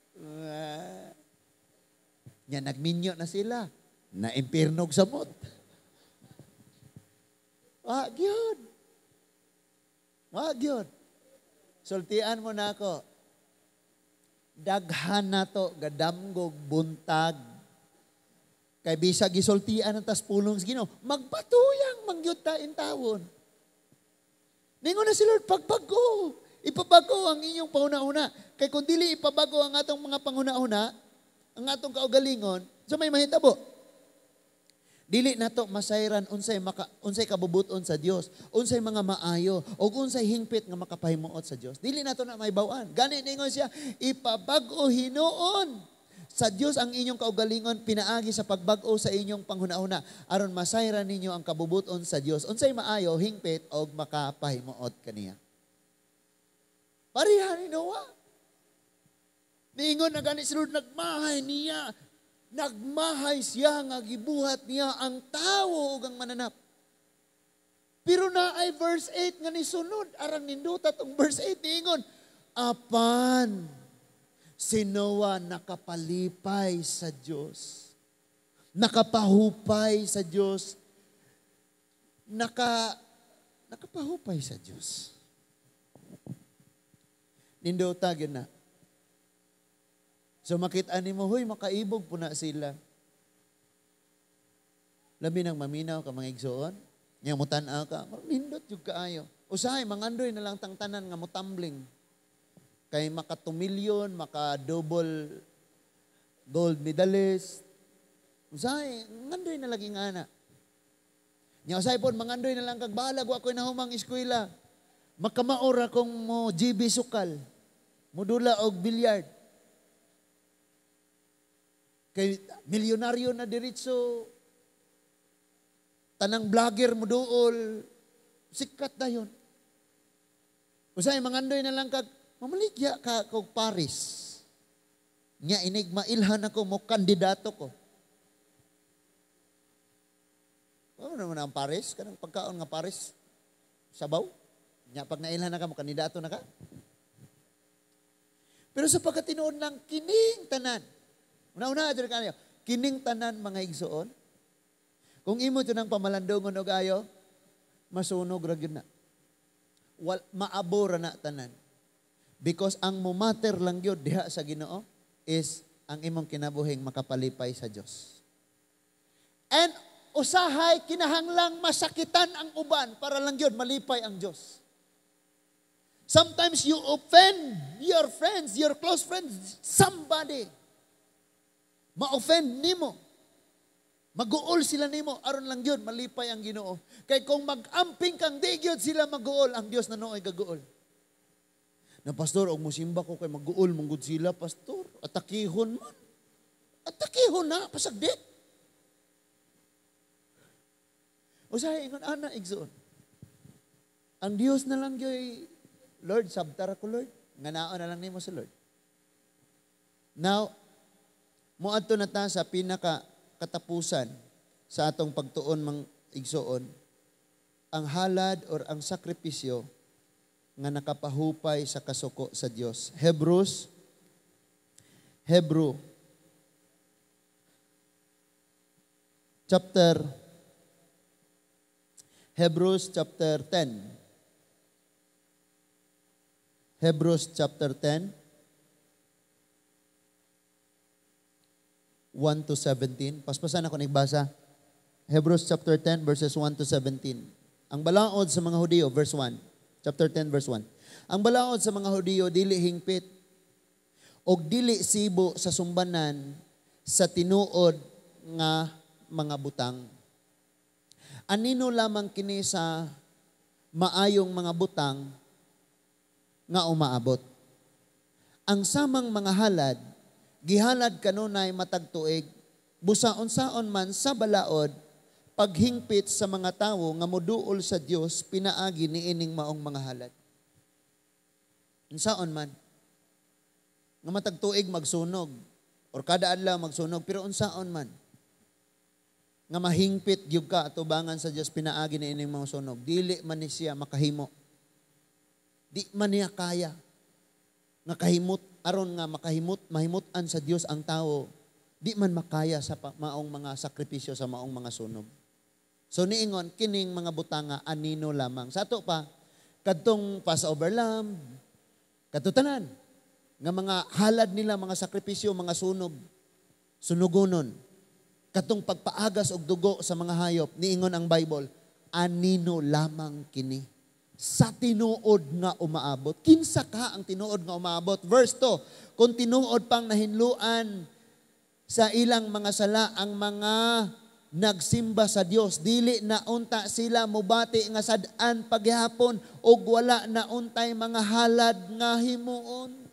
Nya nagminyo na sila. Na impyerno og samot. Wa gyud. Wa gyud. Sultian mo na ako. Daghan na to gadamgog buntag. Kay bisag gisultian ang tas pulong sa Ginoo, magpatuyang mangyud ta intawon. Ningon na si Lord, pagbago. Ipabago ang inyong panguna-una. Kay kung dili ipabago ang atong mga panguna-una, ang atong kaugalingon, sa may mahitabo. Dili nato masayran unsay kabubuton sa Dios, unsay mga maayo ug unsay hingpit nga makapahimuot sa Dios. Dili nato na mahibaw-an. Gani ningon siya, ipabago hinuon sa Dios ang inyong kaugalingon pinaagi sa pagbag-o sa inyong panghuna-huna aron masayran ninyo ang kabubuton sa Dios. Unsay maayo, hingpit og makapahimuot kaniya. Pareha ni Noah. Niingon na gani si Lord, nagmahay niya. Nagmahay siya nga gibuhat niya ang tawo ug ang mananap. Pero na ay verse 8 nga nisunod, arang ninduta tong verse 8 niingon, apan si Noah nakapalipay sa Dios. Nakapahupay sa Dios. Nakapahupay sa Dios. Nindota gyud na. So makita nimo, huy, makaibog po na sila. Labi nang maminaw ka mga igsoon. Nga mutan-aw ka, nindot jud kaayo. Usahay, mangandoy na lang tang tanan nga mutambling. Kay maka 2 million, maka double gold medalist. Usahay, mangandoy na lagi nga ana. Nya usahay pod mangandoy na lang kag bahalag wa koy nahumang eskwela. Makamaor akong mo GB sukal. Mudula og bilyard. Kay milyonaryo na diretso, tanang vlogger mo duol, sikat na yun. Usay, mangandoy na lang kag, mamaligya ka kog Paris. Nya inig mailhan ako mo kandidato ko. Ano naman ang Paris? Kanang pagkaon nga Paris? Sabaw? Nya pag nailhan na ka mo kandidato na ka? Pero sa pagkatinuod ng kining tanan, una-una, dyan ka niyo. Kining tanan mga igsoon, kung imo ito ng pamalandongon og ayo, masunog ra gyud na. Maabora na tanan. Because ang mumater lang gyud diha sa Ginoo is ang imong kinabuhing makapalipay sa Dios. And usahay kinahanglang masakitan ang uban para lang gyud malipay ang Dios. Sometimes you offend your friends, your close friends, somebody. Ma-offend nimo. Maguol sila nimo aron lang gyud malipay ang Ginoo. Kay kung mag-amping kang di gyud sila maguol, ang Dios na nooy gaguol. Na pastor, og mosimba ko kay maguol manggod sila, pastor. Atakihon man. Atakihon na pasagdi. Usahay ingon ana igsoon. Ang Dios na lang gyud, Lord, sabtar ako Lord. Nganaon na lang nimo sa Lord. Now, moadto na ta sa pinaka katapusan sa atong pagtuon mang igsoon, ang halad or ang sakripisyo nga nakapahupay sa kasuko sa Dios. Hebrew chapter Hebrews chapter 10. Hebrews chapter 10. 1 to 17. Paspasan ako nagbasa. Hebrews chapter 10 verses 1 to 17. Ang balaod sa mga Hudiyo, verse 1. Chapter 10 verse 1. Ang balaod sa mga Hudiyo dili hingpit og dili sibo sa sumbanan sa tinuod nga mga butang. Anino lamang kini sa maayong mga butang nga umaabot. Ang samang mga halad gihalad kanunay matag tuig, busa unsaon man sa balaod Paghingpit sa mga tawo nga moduol sa Dios pinaagi niining maong mga halad. Unsaon man nga matag tuig magsunog or kada adlaw magsunog, pero unsaon man nga mahingpit gyud ka atubangan sa Dios pinaagi niining mga sunog, dili man ni siya makahimo. Di man niya kaya nga kahimot aron nga makahimot mahimut-an sa Dios ang tawo. Di man makaya sa maong mga sakripisyo, sa maong mga sunog. So niingon kining mga butanga anino lamang. Sa ato pa, kadtong Passover lamb, kadto tanan nga mga halad nila, mga sakripisyo, mga sunog, sunugonon. Katong pagpaagas og dugo sa mga hayop, niingon ang Bible, anino lamang kini sa tinuod nga umaabot. Kinsa ka ang tinuod nga umaabot? Verse 2, kung tinuod pang nahinluan sa ilang mga sala ang mga nagsimba sa Dios, dili na unta sila mobati nga sad-an paghapon ug wala na untay mga halad nga himuon.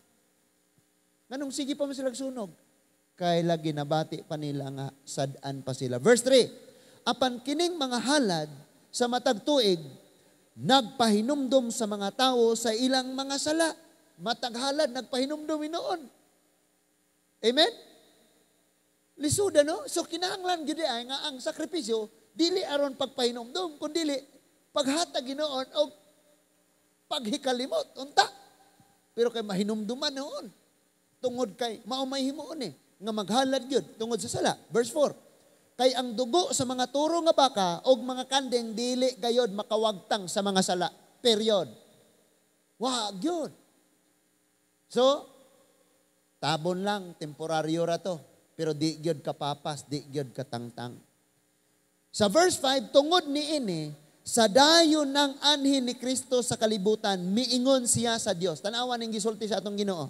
Nganong sige pa man sila sunog? Kay lagi nabati pa nila nga sad-an pa sila. Verse 3, apan kining mga halad sa matag tuig nagpahinumdom sa mga tao sa ilang mga sala. Matag halad nagpahinumdom hinuon. Amen? Lisuda, no? So kinahanglan gyud ay nga ang sakripisyo dili aron pagpahinumdom, kundi paghatag hinuon og paghikalimot unta. Pero kay mahinumduman noon tungod kay mao may himuon eh nga maghalad gyud tungod sa sala. Verse 4. Kay ang dugo sa mga turo nga baka og mga kanding dili gayod makawagtang sa mga sala. Period. Wa gyud. So, tabon lang, temporaryo ra to. Pero di gyud kapapas, di gyud katangtang. Sa verse 5, tungod niini, sa dayon ng anhin ni Kristo sa kalibutan, miingon siya sa Dios. Tanawa ning gisulti sa atong Ginoo.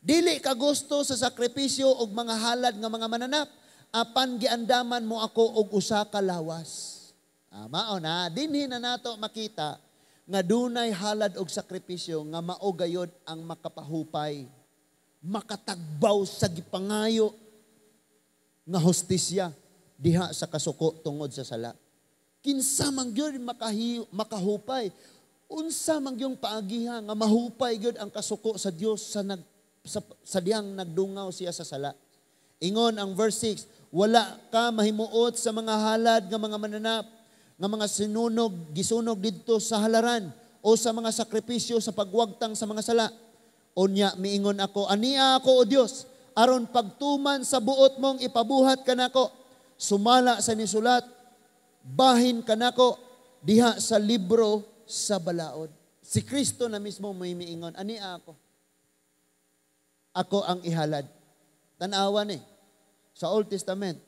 Dili ka gusto sa sakripisyo og mga halad nga mga mananap, apan giandaman mo ako og usa ka lawas. Mao na, dinhi na nato makita nga dunay halad og sakripisyo nga mao gayod ang makapahupay, makatagbaw sa gipangayo nga hustisya diha sa kasuko tungod sa sala. Kinsa man gyud makahupay? Unsa man gyud paagiha nga mahupay gyud ang kasuko sa Dios sa diyang nagdungaw siya sa sala? Ingon ang verse 6, wala ka mahimuot sa mga halad nga mga mananap, nga mga sinunog, gisunog didto sa halaran, o sa mga sakripisyo sa pagwagtang sa mga sala. Unya miingon ako, ania ako, O Dios, aron pagtuman sa buot mong ipabuhat kanako, sumala sa nisulat, bahin kanako diha sa libro sa balaod. Si Kristo na mismo may miingon, ania ako. Ako ang ihalad. Tanawa ni. Sa Old Testament,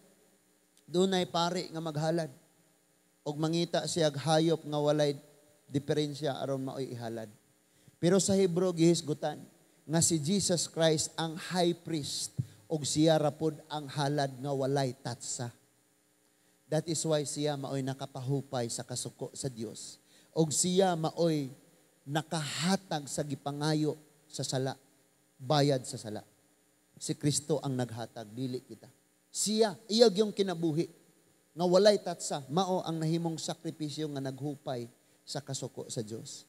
dunay pari nga maghalad. Og mangita siya hayop nga walay diferensya aron maoy ihalad. Pero sa Hebrew gihisgutan nga si Jesus Christ ang high priest og siya ra pod ang halad nga walay tatsa. That is why siya maoy nakapahupay sa kasuko sa Dios. Og siya maoy nakahatag sa gipangayo sa sala, bayad sa sala. Si Kristo ang naghatag, dili kita. Siya, iyag yung kinabuhi, nga walay tatsa, mao ang nahimong sakripisyo nga naghupay sa kasuko sa Dios.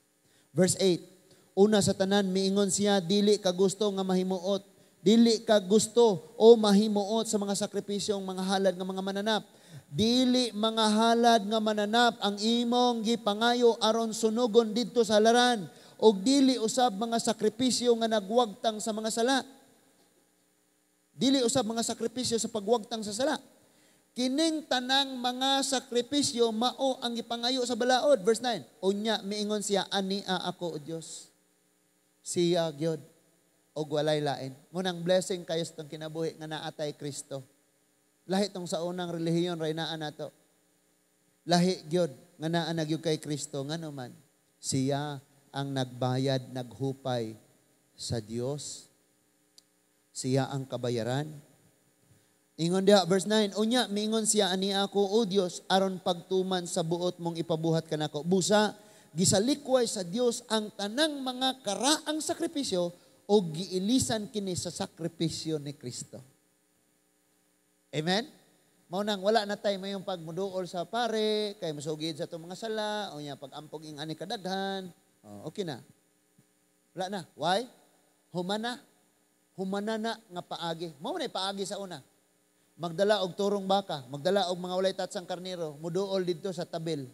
Verse 8, una sa tanan, miingon siya, dili ka gusto nga mahimuot, dili ka gusto o mahimuot sa mga sakripisyong mga halad nga mga mananap. Dili mga halad nga mananap ang imong gipangayo aron sunugon didto sa halaran, og dili usab mga sakripisyo nga nagwagtang sa mga sala. Dili usab mga sakripisyo sa pagwagtang sa sala. Kining tanang mga sakripisyo mao ang gipangayo sa balaod. Verse 9. Unya miingon siya, ania ako, O Dios. Siya gyud og walay lain. Munang blessing kayo sa itong kinabuhi nga naatay Kristo. Lahi tong sa unang relihiyon ray naa nato. Lahi gyud nga naa na gyud kay Kristo, ngano man siya ang nagbayad, naghupay sa Dios. Siya ang kabayaran. Ingon diha, verse 9, unya, miingon siya, ani ako, O Dios, aron pagtuman sa buot mong ipabuhat kanako. Busa, gisalikway sa Dios ang tanang mga karaang sakripisyo o giilisan kini sa sakripisyo ni Kristo. Amen? Mao nang wala na tay mayong pagmuduol sa pare, kay masugid sa atong mga sala, o nya pag-ampog ing ani kadaghan. Oh, okay na. Wala na. Why? Humana. Humana na nga paagi. Mao na paagi sa una. Magdala og turong baka, magdala og mga walay tatsang karnero, muduol didto sa tabil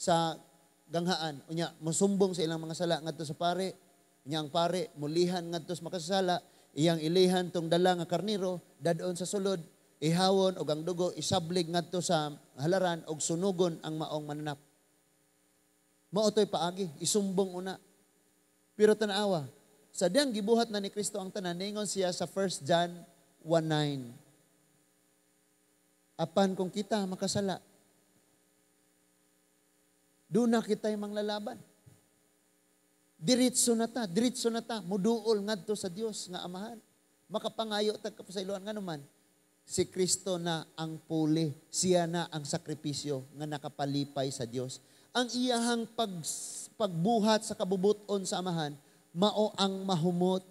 sa ganghaan. Unya musumbong sa ilang mga sala ngadto sa pare. Unya ang pare mulihan ngadto sa makasasala, iyang ilihan tong dala nga karnero dadon sa sulod, ihawon og ang dugo isablig ngadto sa halaran og sunugon ang maong mananap. Mao to'y paagi, isumbong una. Pero tanawa, sa diyang gibuhat na ni Kristo ang tanan, ningon siya sa 1 John 1:9. Apan kung kita makasala, doon na kita'y manglalaban. Diretso na ta, muduol ngadto sa Dios nga Amahan. Makapangayo tag kapasayloan nga naman, si Kristo na ang puli, siya na ang sakripisyo nga nakapalipay sa Dios. Ang iyahang pagbuhat sa kabubuton sa Amahan, mao ang mahumot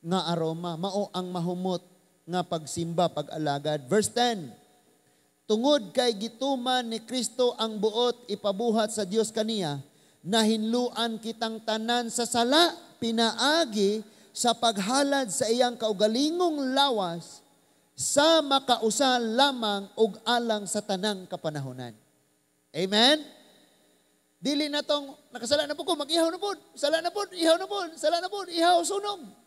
nga aroma, mao ang mahumot nga pagsimba, pag-alagad. Verse 10, tungod kay gituman ni Kristo ang buot ipabuhat sa Dios kaniya, nahinluan kitang tanan sa sala, pinaagi sa paghalad sa iyang kaugalingong lawas, sa makausa lamang og alang sa tanang kapanahonan. Amen? Dili na tong nakasala na po ko, mag-ihaw na po, sala na po, ihaw na po, sala na po, ihaw, sunog.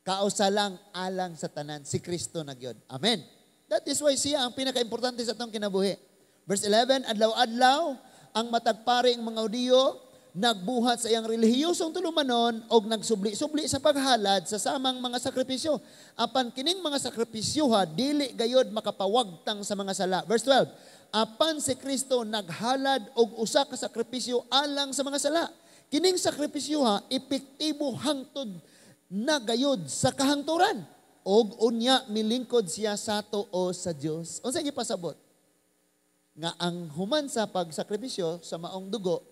Kausa lang alang sa tanan, si Kristo na gyud. Amen. That is why siya ang pinaka-importante sa atong kinabuhi. Verse 11, adlaw-adlaw, ang matag paring mga Hudiyo, nagbuhat sa iyang relihiyosong tulumanon og nagsubli-subli sa paghalad sa samang mga sakripisyo. Apan kining mga sakripisyo ha, dili gayod makapawagtang sa mga sala. Verse 12, apan si Kristo naghalad og usa ka sakripisyo alang sa mga sala. Kining sakripisyo ha, epektibo hangtod na gayod sa kahangturan. Og unya milingkod siya sa tuo sa Dios. Unsa gipasabot? Nga ang human sa pagsakripisyo sa maong dugo,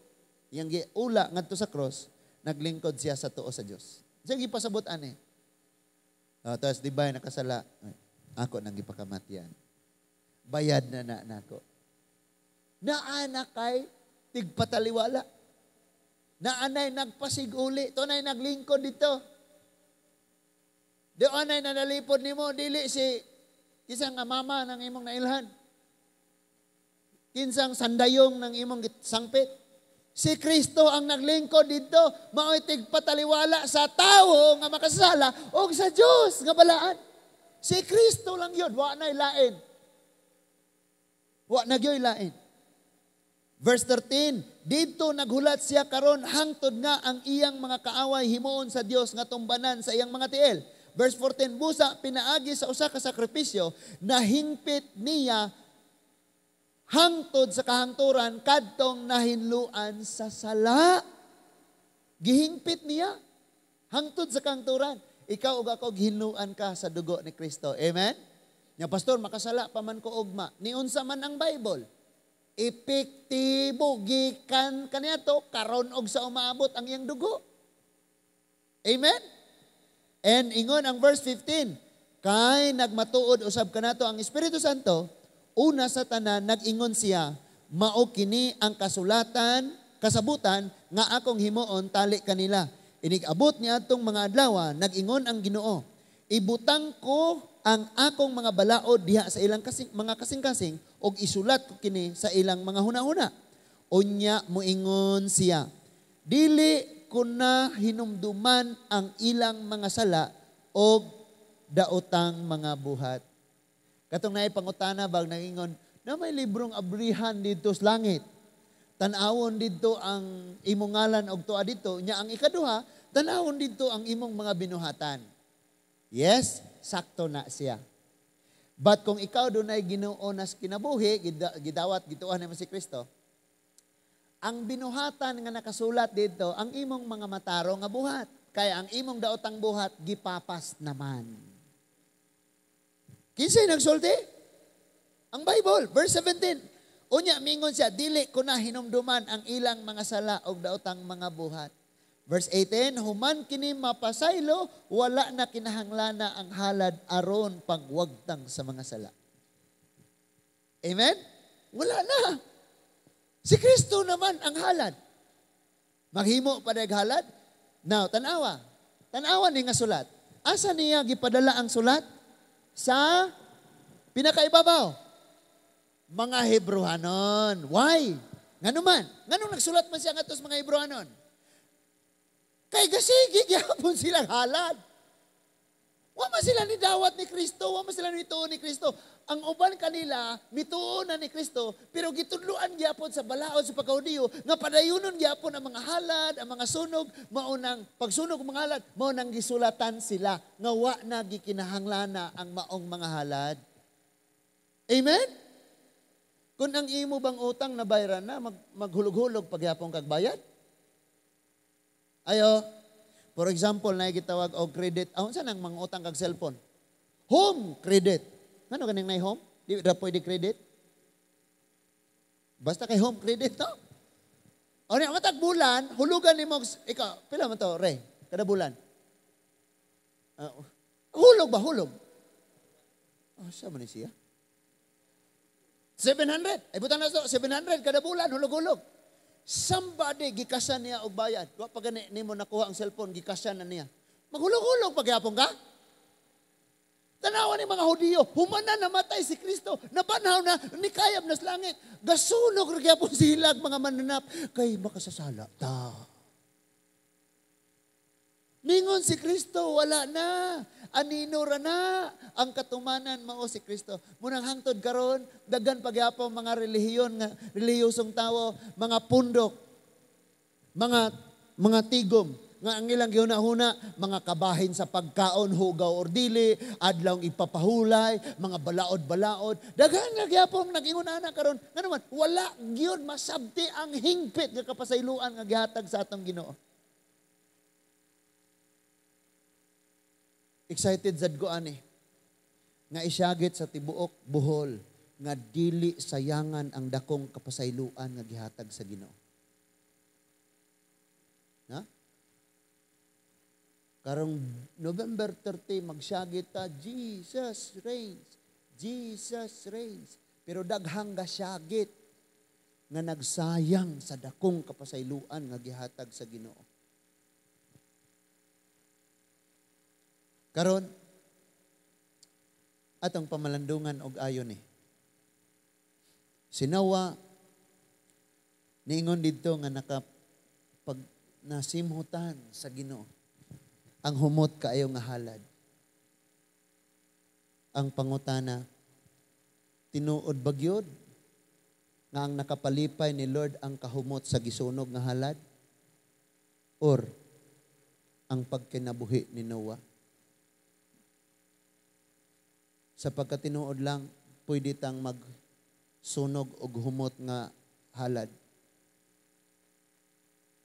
iyang giula ngadto sa cross, naglingkod siya sa tuo sa Dios. Unsa gipasabot ani? Oh, tapos di ba nakasala? Ako nang gipakamatyan. Bayad na na nako. Naa na kay tigpataliwala. Naanay nagpasiguli. Tunay naglingkod dito. Di anay nanalipod nimo dili si kinsa nga mama ng imong nailhan. Kinsang sandayong ng imong sangpit. Si Kristo ang naglingkod dito, mao'y tigpataliwala sa tawo nga makasala o sa Dios nga balaan. Si Kristo lang yun, wa na'y lain. Wa na gyoy lain. Verse 13, dito naghulat siya karon hangtod nga ang iyang mga kaaway himuon sa Dios nga tumbanan sa iyang mga tiil. Verse 14, busa pinaagi sa usa ka sakripisyo, nahingpit niya hangtod sa kahangturan kadtong nahinluan sa sala. Gihingpit niya hangtod sa kahangturan. Ikaw ug ako gihinluan ka sa dugo ni Kristo. Amen? Nya pastor, makasala pa man ko ugma. Niunsa man ang Bible. Epektibo gikan kaniadto karon og sa umaabot ang iyang dugo. Amen? And ingon ang verse 15, kay nagmatuod usab kanato ang Espiritu Santo, una sa tanan nag-ingon siya, mao kini ang kasulatan, kasabutan nga akong himuon tali kanila. Inig-abot ni atong mga adlaw, nag-ingon ang Ginoo, ibutang ko ang akong mga balaod diha sa ilang mga kasing-kasing og isulat ko kini sa ilang mga hunahuna. Unya moingon siya, dili ko na hinumduman ang ilang mga sala og daotang mga buhat. Katong naay pangutana bag nangingon, na may librong abrihan dito sa langit. Tan-awon dito ang imong ngalan og tuwa dito. Nya ang ikaduha, tan-awon dito ang imong mga binuhatan. Yes, sakto na siya. But kung ikaw dunay Ginoo nas kinabuhi, gidawat gituan nimo si Kristo, ang binuhatan nga nakasulat dito, ang imong mga mataro nga buhat. Kaya ang imong daotang buhat, gipapas naman. Kinsay nagsulti? Ang Bible, verse 17. Unya, mingon siya, dili ko na hinumduman ang ilang mga sala og daotang mga buhat. Verse 18, human kini mapasaylo, wala na kinahanglana ang halad aron pagwagtang sa mga sala. Amen? Wala na. Si Kristo naman ang halad. Maghimo pa halad. Now, tanawa. Tanawa ni nga sulat. Asa niya gipadala ang sulat? Sa pinakaibabaw. Mga Hebrohanon. Why? Ngano man? Nganong nagsulat man siya ngadto sa mga Hebrohanon? Kay gasigi gyapon silang halad. Wa man sila ni dawat ni Kristo, wa man sila nituo ni Kristo. Ang uban kanila mituo na ni Kristo, pero gitudloan gyapon sa balaod sa pagkahudiyo nga padayunon gyapon ang mga halad, ang mga sunog, mao nang pagsunog ang mga halad, mao nang gisulatan sila nga wa na gikinahanglana ang maong mga halad. Amen? Kung ang imo bang utang na bayaran na, maghulog-hulog pagyapon kag bayad? Ayo. For example, na gitawag og credit. Ah, unsa nang mga utang kag cellphone? Home credit. Ngano kaning nay home? Di ra pwede credit? Basta kay home credit, no? O niya, matag bulan, hulugan nimo, ikaw, pila man to, Ray? Kada bulan? Hulog ba? Hulog? Oh, sa man ni siya? 700. Ay, butang na to, 700 kada bulan, hulog-hulog. Somebody gikasan niya og bayad. Wa pa gani nimo nakuha ang cellphone, gikasan na niya. Maghulog-hulog pagyapon ka? Tanawa ni mga Hudiyo, human na namatay si Kristo, nabanhaw na, nikayab na sa langit. Gasunog ra gyapon silag mga mananap, kay makasasala ta. Ningon si Kristo, wala na. Anino ra na. Ang katumanan mao si Kristo. Munang hangtod karon, daghan pagyapon mga relihiyon nga relihiyosong tawo, mga pundok, mga tigom nga ang ilang gihuna-huna, mga kabahin sa pagkaon, hugaw or dili, adlawng ipapahulay, mga balaod-balaod. Daghan nga gyapon nag-ingon ana karon. Ngano man, wala gyud masabti ang hingpit nga kapasayloan nga gihatag sa atong Ginoo. Excited sad ko ani nga isyagit sa tibuok Bohol nga dili sayangan ang dakong kapasayloan nga gihatag sa Ginoo. Na? Karong November 30 magsyagit ta, Jesus reigns. Jesus reigns. Pero daghang gasyagit nga nagsayang sa dakong kapasayloan nga gihatag sa Ginoo. Karon atong pamalandungan og ayon ni. Sinawa niingon didto nga nakapag nasimhutan sa Ginoo ang humot kaayo nga halad. Ang pangutana, tinuod ba gyud nga ang nakapalipay ni Lord ang kahumot sa gisunog nga halad or ang pagkinabuhi ni Noah? Sa pagkatinuod lang, pwede tang magsunog og humot nga halad.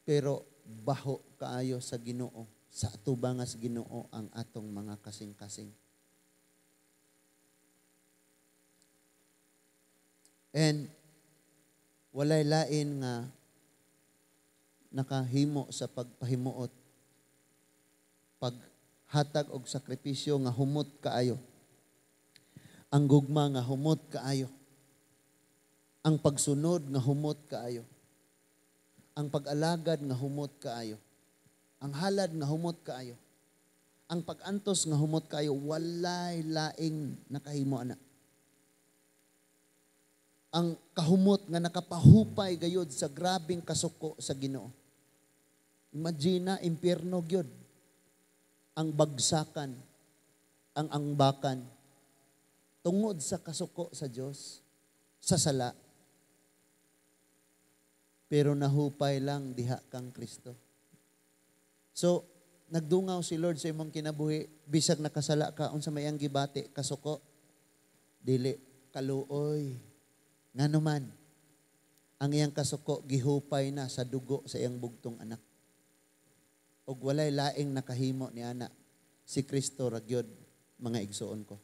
Pero baho kaayo sa Ginoo, sa atubangas Ginoo ang atong mga kasing-kasing. And walay lain nga nakahimo sa pagpahimuot, paghatag og sakripisyo nga humot kaayo. Ang gugma nga humot kaayo. Ang pagsunod nga humot kaayo. Ang pag-alagad nga humot kaayo. Ang halad nga humot kaayo. Ang pag-antos nga humot kaayo, walay laing nakahimo ana. Ang kahumot nga nakapahupay gayod sa grabing kasuko sa Ginoo. Imagine na, impyerno gyud. Ang bagsakan, ang angbakan, tungod sa kasuko sa Dios, sa sala. Pero nahupay lang diha kang Kristo. So, nagdungaw si Lord sa imong kinabuhi, bisag nakasala ka, unsa may ang gibati, kasuko, dili, kaluoy. Ngano man, ang iyang kasuko gihupay na sa dugo sa iyang bugtong anak. Og walay laing nakahimo ni ana, si Kristo ra gyud, mga igsuon ko.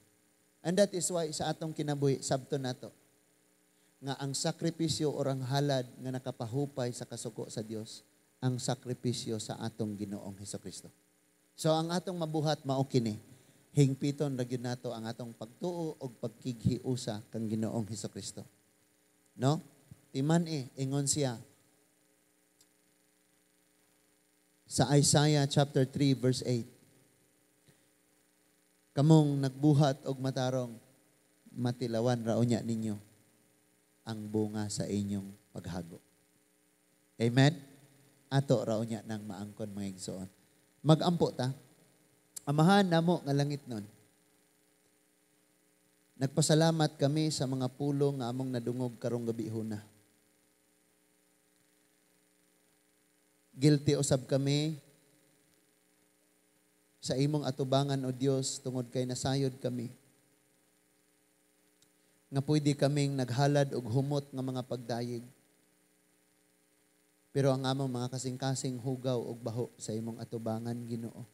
And that is why sa atong kinabuhi, sabto nato, nga ang sakripisyo or ang halad nga nakapahupay sa kasuko sa Dios, ang sakripisyo sa atong Ginoong Hesukristo. So ang atong mabuhat mao kini, hingpiton ra gyud nato ang atong pagtuo og pagkighiusa kang Ginoong Hesukristo. No? Timan ingon siya sa Isaiah chapter 3 verse 8. Kamong nagbuhat og matarong, matilawan ra unya ninyo ang bunga sa inyong paghago. Amen? Ato ra unya nang maangkon mga igsoon. Magampo ta. Amahan namo nga langit nun. Nagpasalamat kami sa mga pulong nga among nadungog karong gabi huna. Guilty usab kami sa imong atubangan, O Dios, tungod kay nasayod kami. Nga pwede kaming naghalad og humot nga mga pagdayeg. Pero ang among mga kasing-kasing hugaw og baho sa imong atubangan, Ginoo.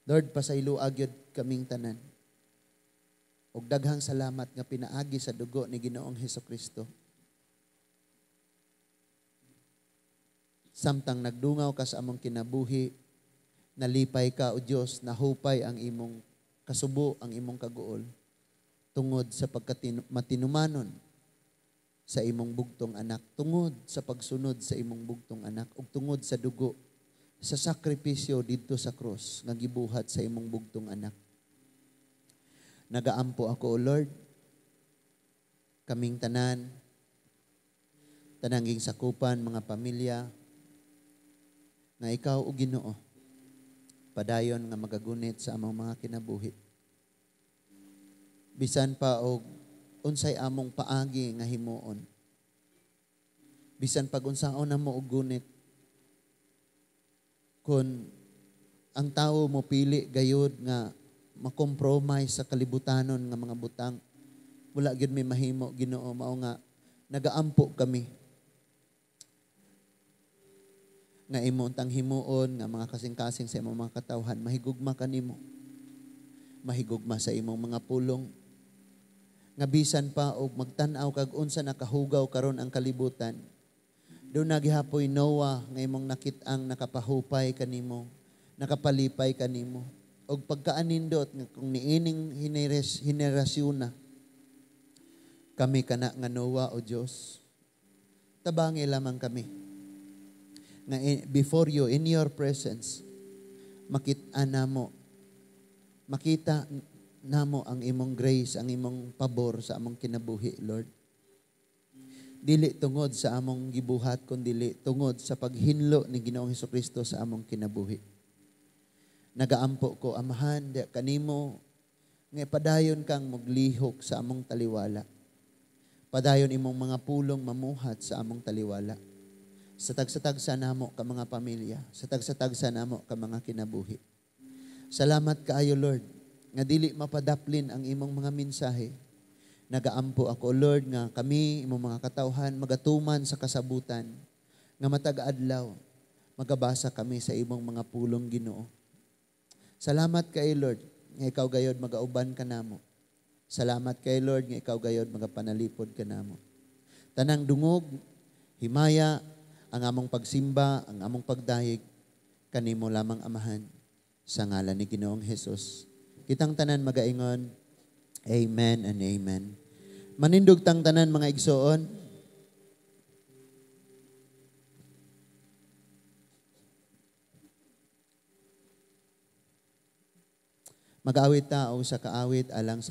Lord, pasayloa gyud kaming tanan. Og daghang salamat nga pinaagi sa dugo ni Ginoong Hesukristo. Samtang nagdungaw ka sa among kinabuhi, nalipay ka, O Dios, nahupay ang imong kasubo, ang imong kaguol, tungod sa pagkatinumanon sa imong bugtong anak, tungod sa pagsunod sa imong bugtong anak, ug tungod sa dugo, sa sakripisyo didto sa krus nga gibuhat sa imong bugtong anak. Nagaampo ako, O Lord, kaming tanan, tananging sakupan, mga pamilya, nga ikaw, O Ginoo, padayon nga magagunit sa among mga kinabuhi. Bisan pa og unsay among paagi nga himuon. Bisan pag unsaon namo og gunit, kun ang tawo mo pili gayud nga makompromise sa kalibutanon nga mga butang, wala gyud may mahimo, Ginoo. Mao nga nagaampo kami nga imo untang himuon nga mga kasing-kasing sa imong mga katawhan, mahigugma kanimo, mahigugma sa imong mga pulong, nga bisan pa og magtan-aw kag unsa nakahugaw karon ang kalibutan, doon nagihapoy Noah nga imong nakit-ang nakapahupay kanimo, nakapalipay kanimo, og pagkaanindot nga kung niining henerasyon na kami kana nga Noah, o Dios, tabangi lamang kami nga before you, in your presence, makita namo ang imong grace, ang imong pabor sa among kinabuhi, Lord. Dili tungod sa among gibuhat, kundi tungod sa paghinlo ni Ginoong Hesukristo sa among kinabuhi. Nagaampo ko, Amahan, di kanimo nga padayon kang muglihok sa among taliwala. Padayon imong mga pulong mamuhat sa among taliwala. Sa tagsa-tagsa namo ka mga pamilya, sa tagsa-tagsa namo ka mga kinabuhi. Salamat kaayo, Lord, nga dili mapadaplin ang imong mga mensahe. Nagaampo ako, Lord, nga kami, imong mga katawhan, magatuman sa kasabutan, nga matag adlaw, magabasa kami sa imong mga pulong, Ginoo. Salamat kay Lord, nga ikaw gayod magauban ka namo. Salamat kay Lord, nga ikaw gayod magapanalipod ka namo. Tanang dungog, himaya, ang among pagsimba, ang among pagdayeg, kanimo lamang, Amahan, sa ngalan ni Ginoong Hesus. Kitang tanan magaingon, amen and amen. Manindog tang tanan mga igsoon. Mag-awit ta o sa kaawit alang sa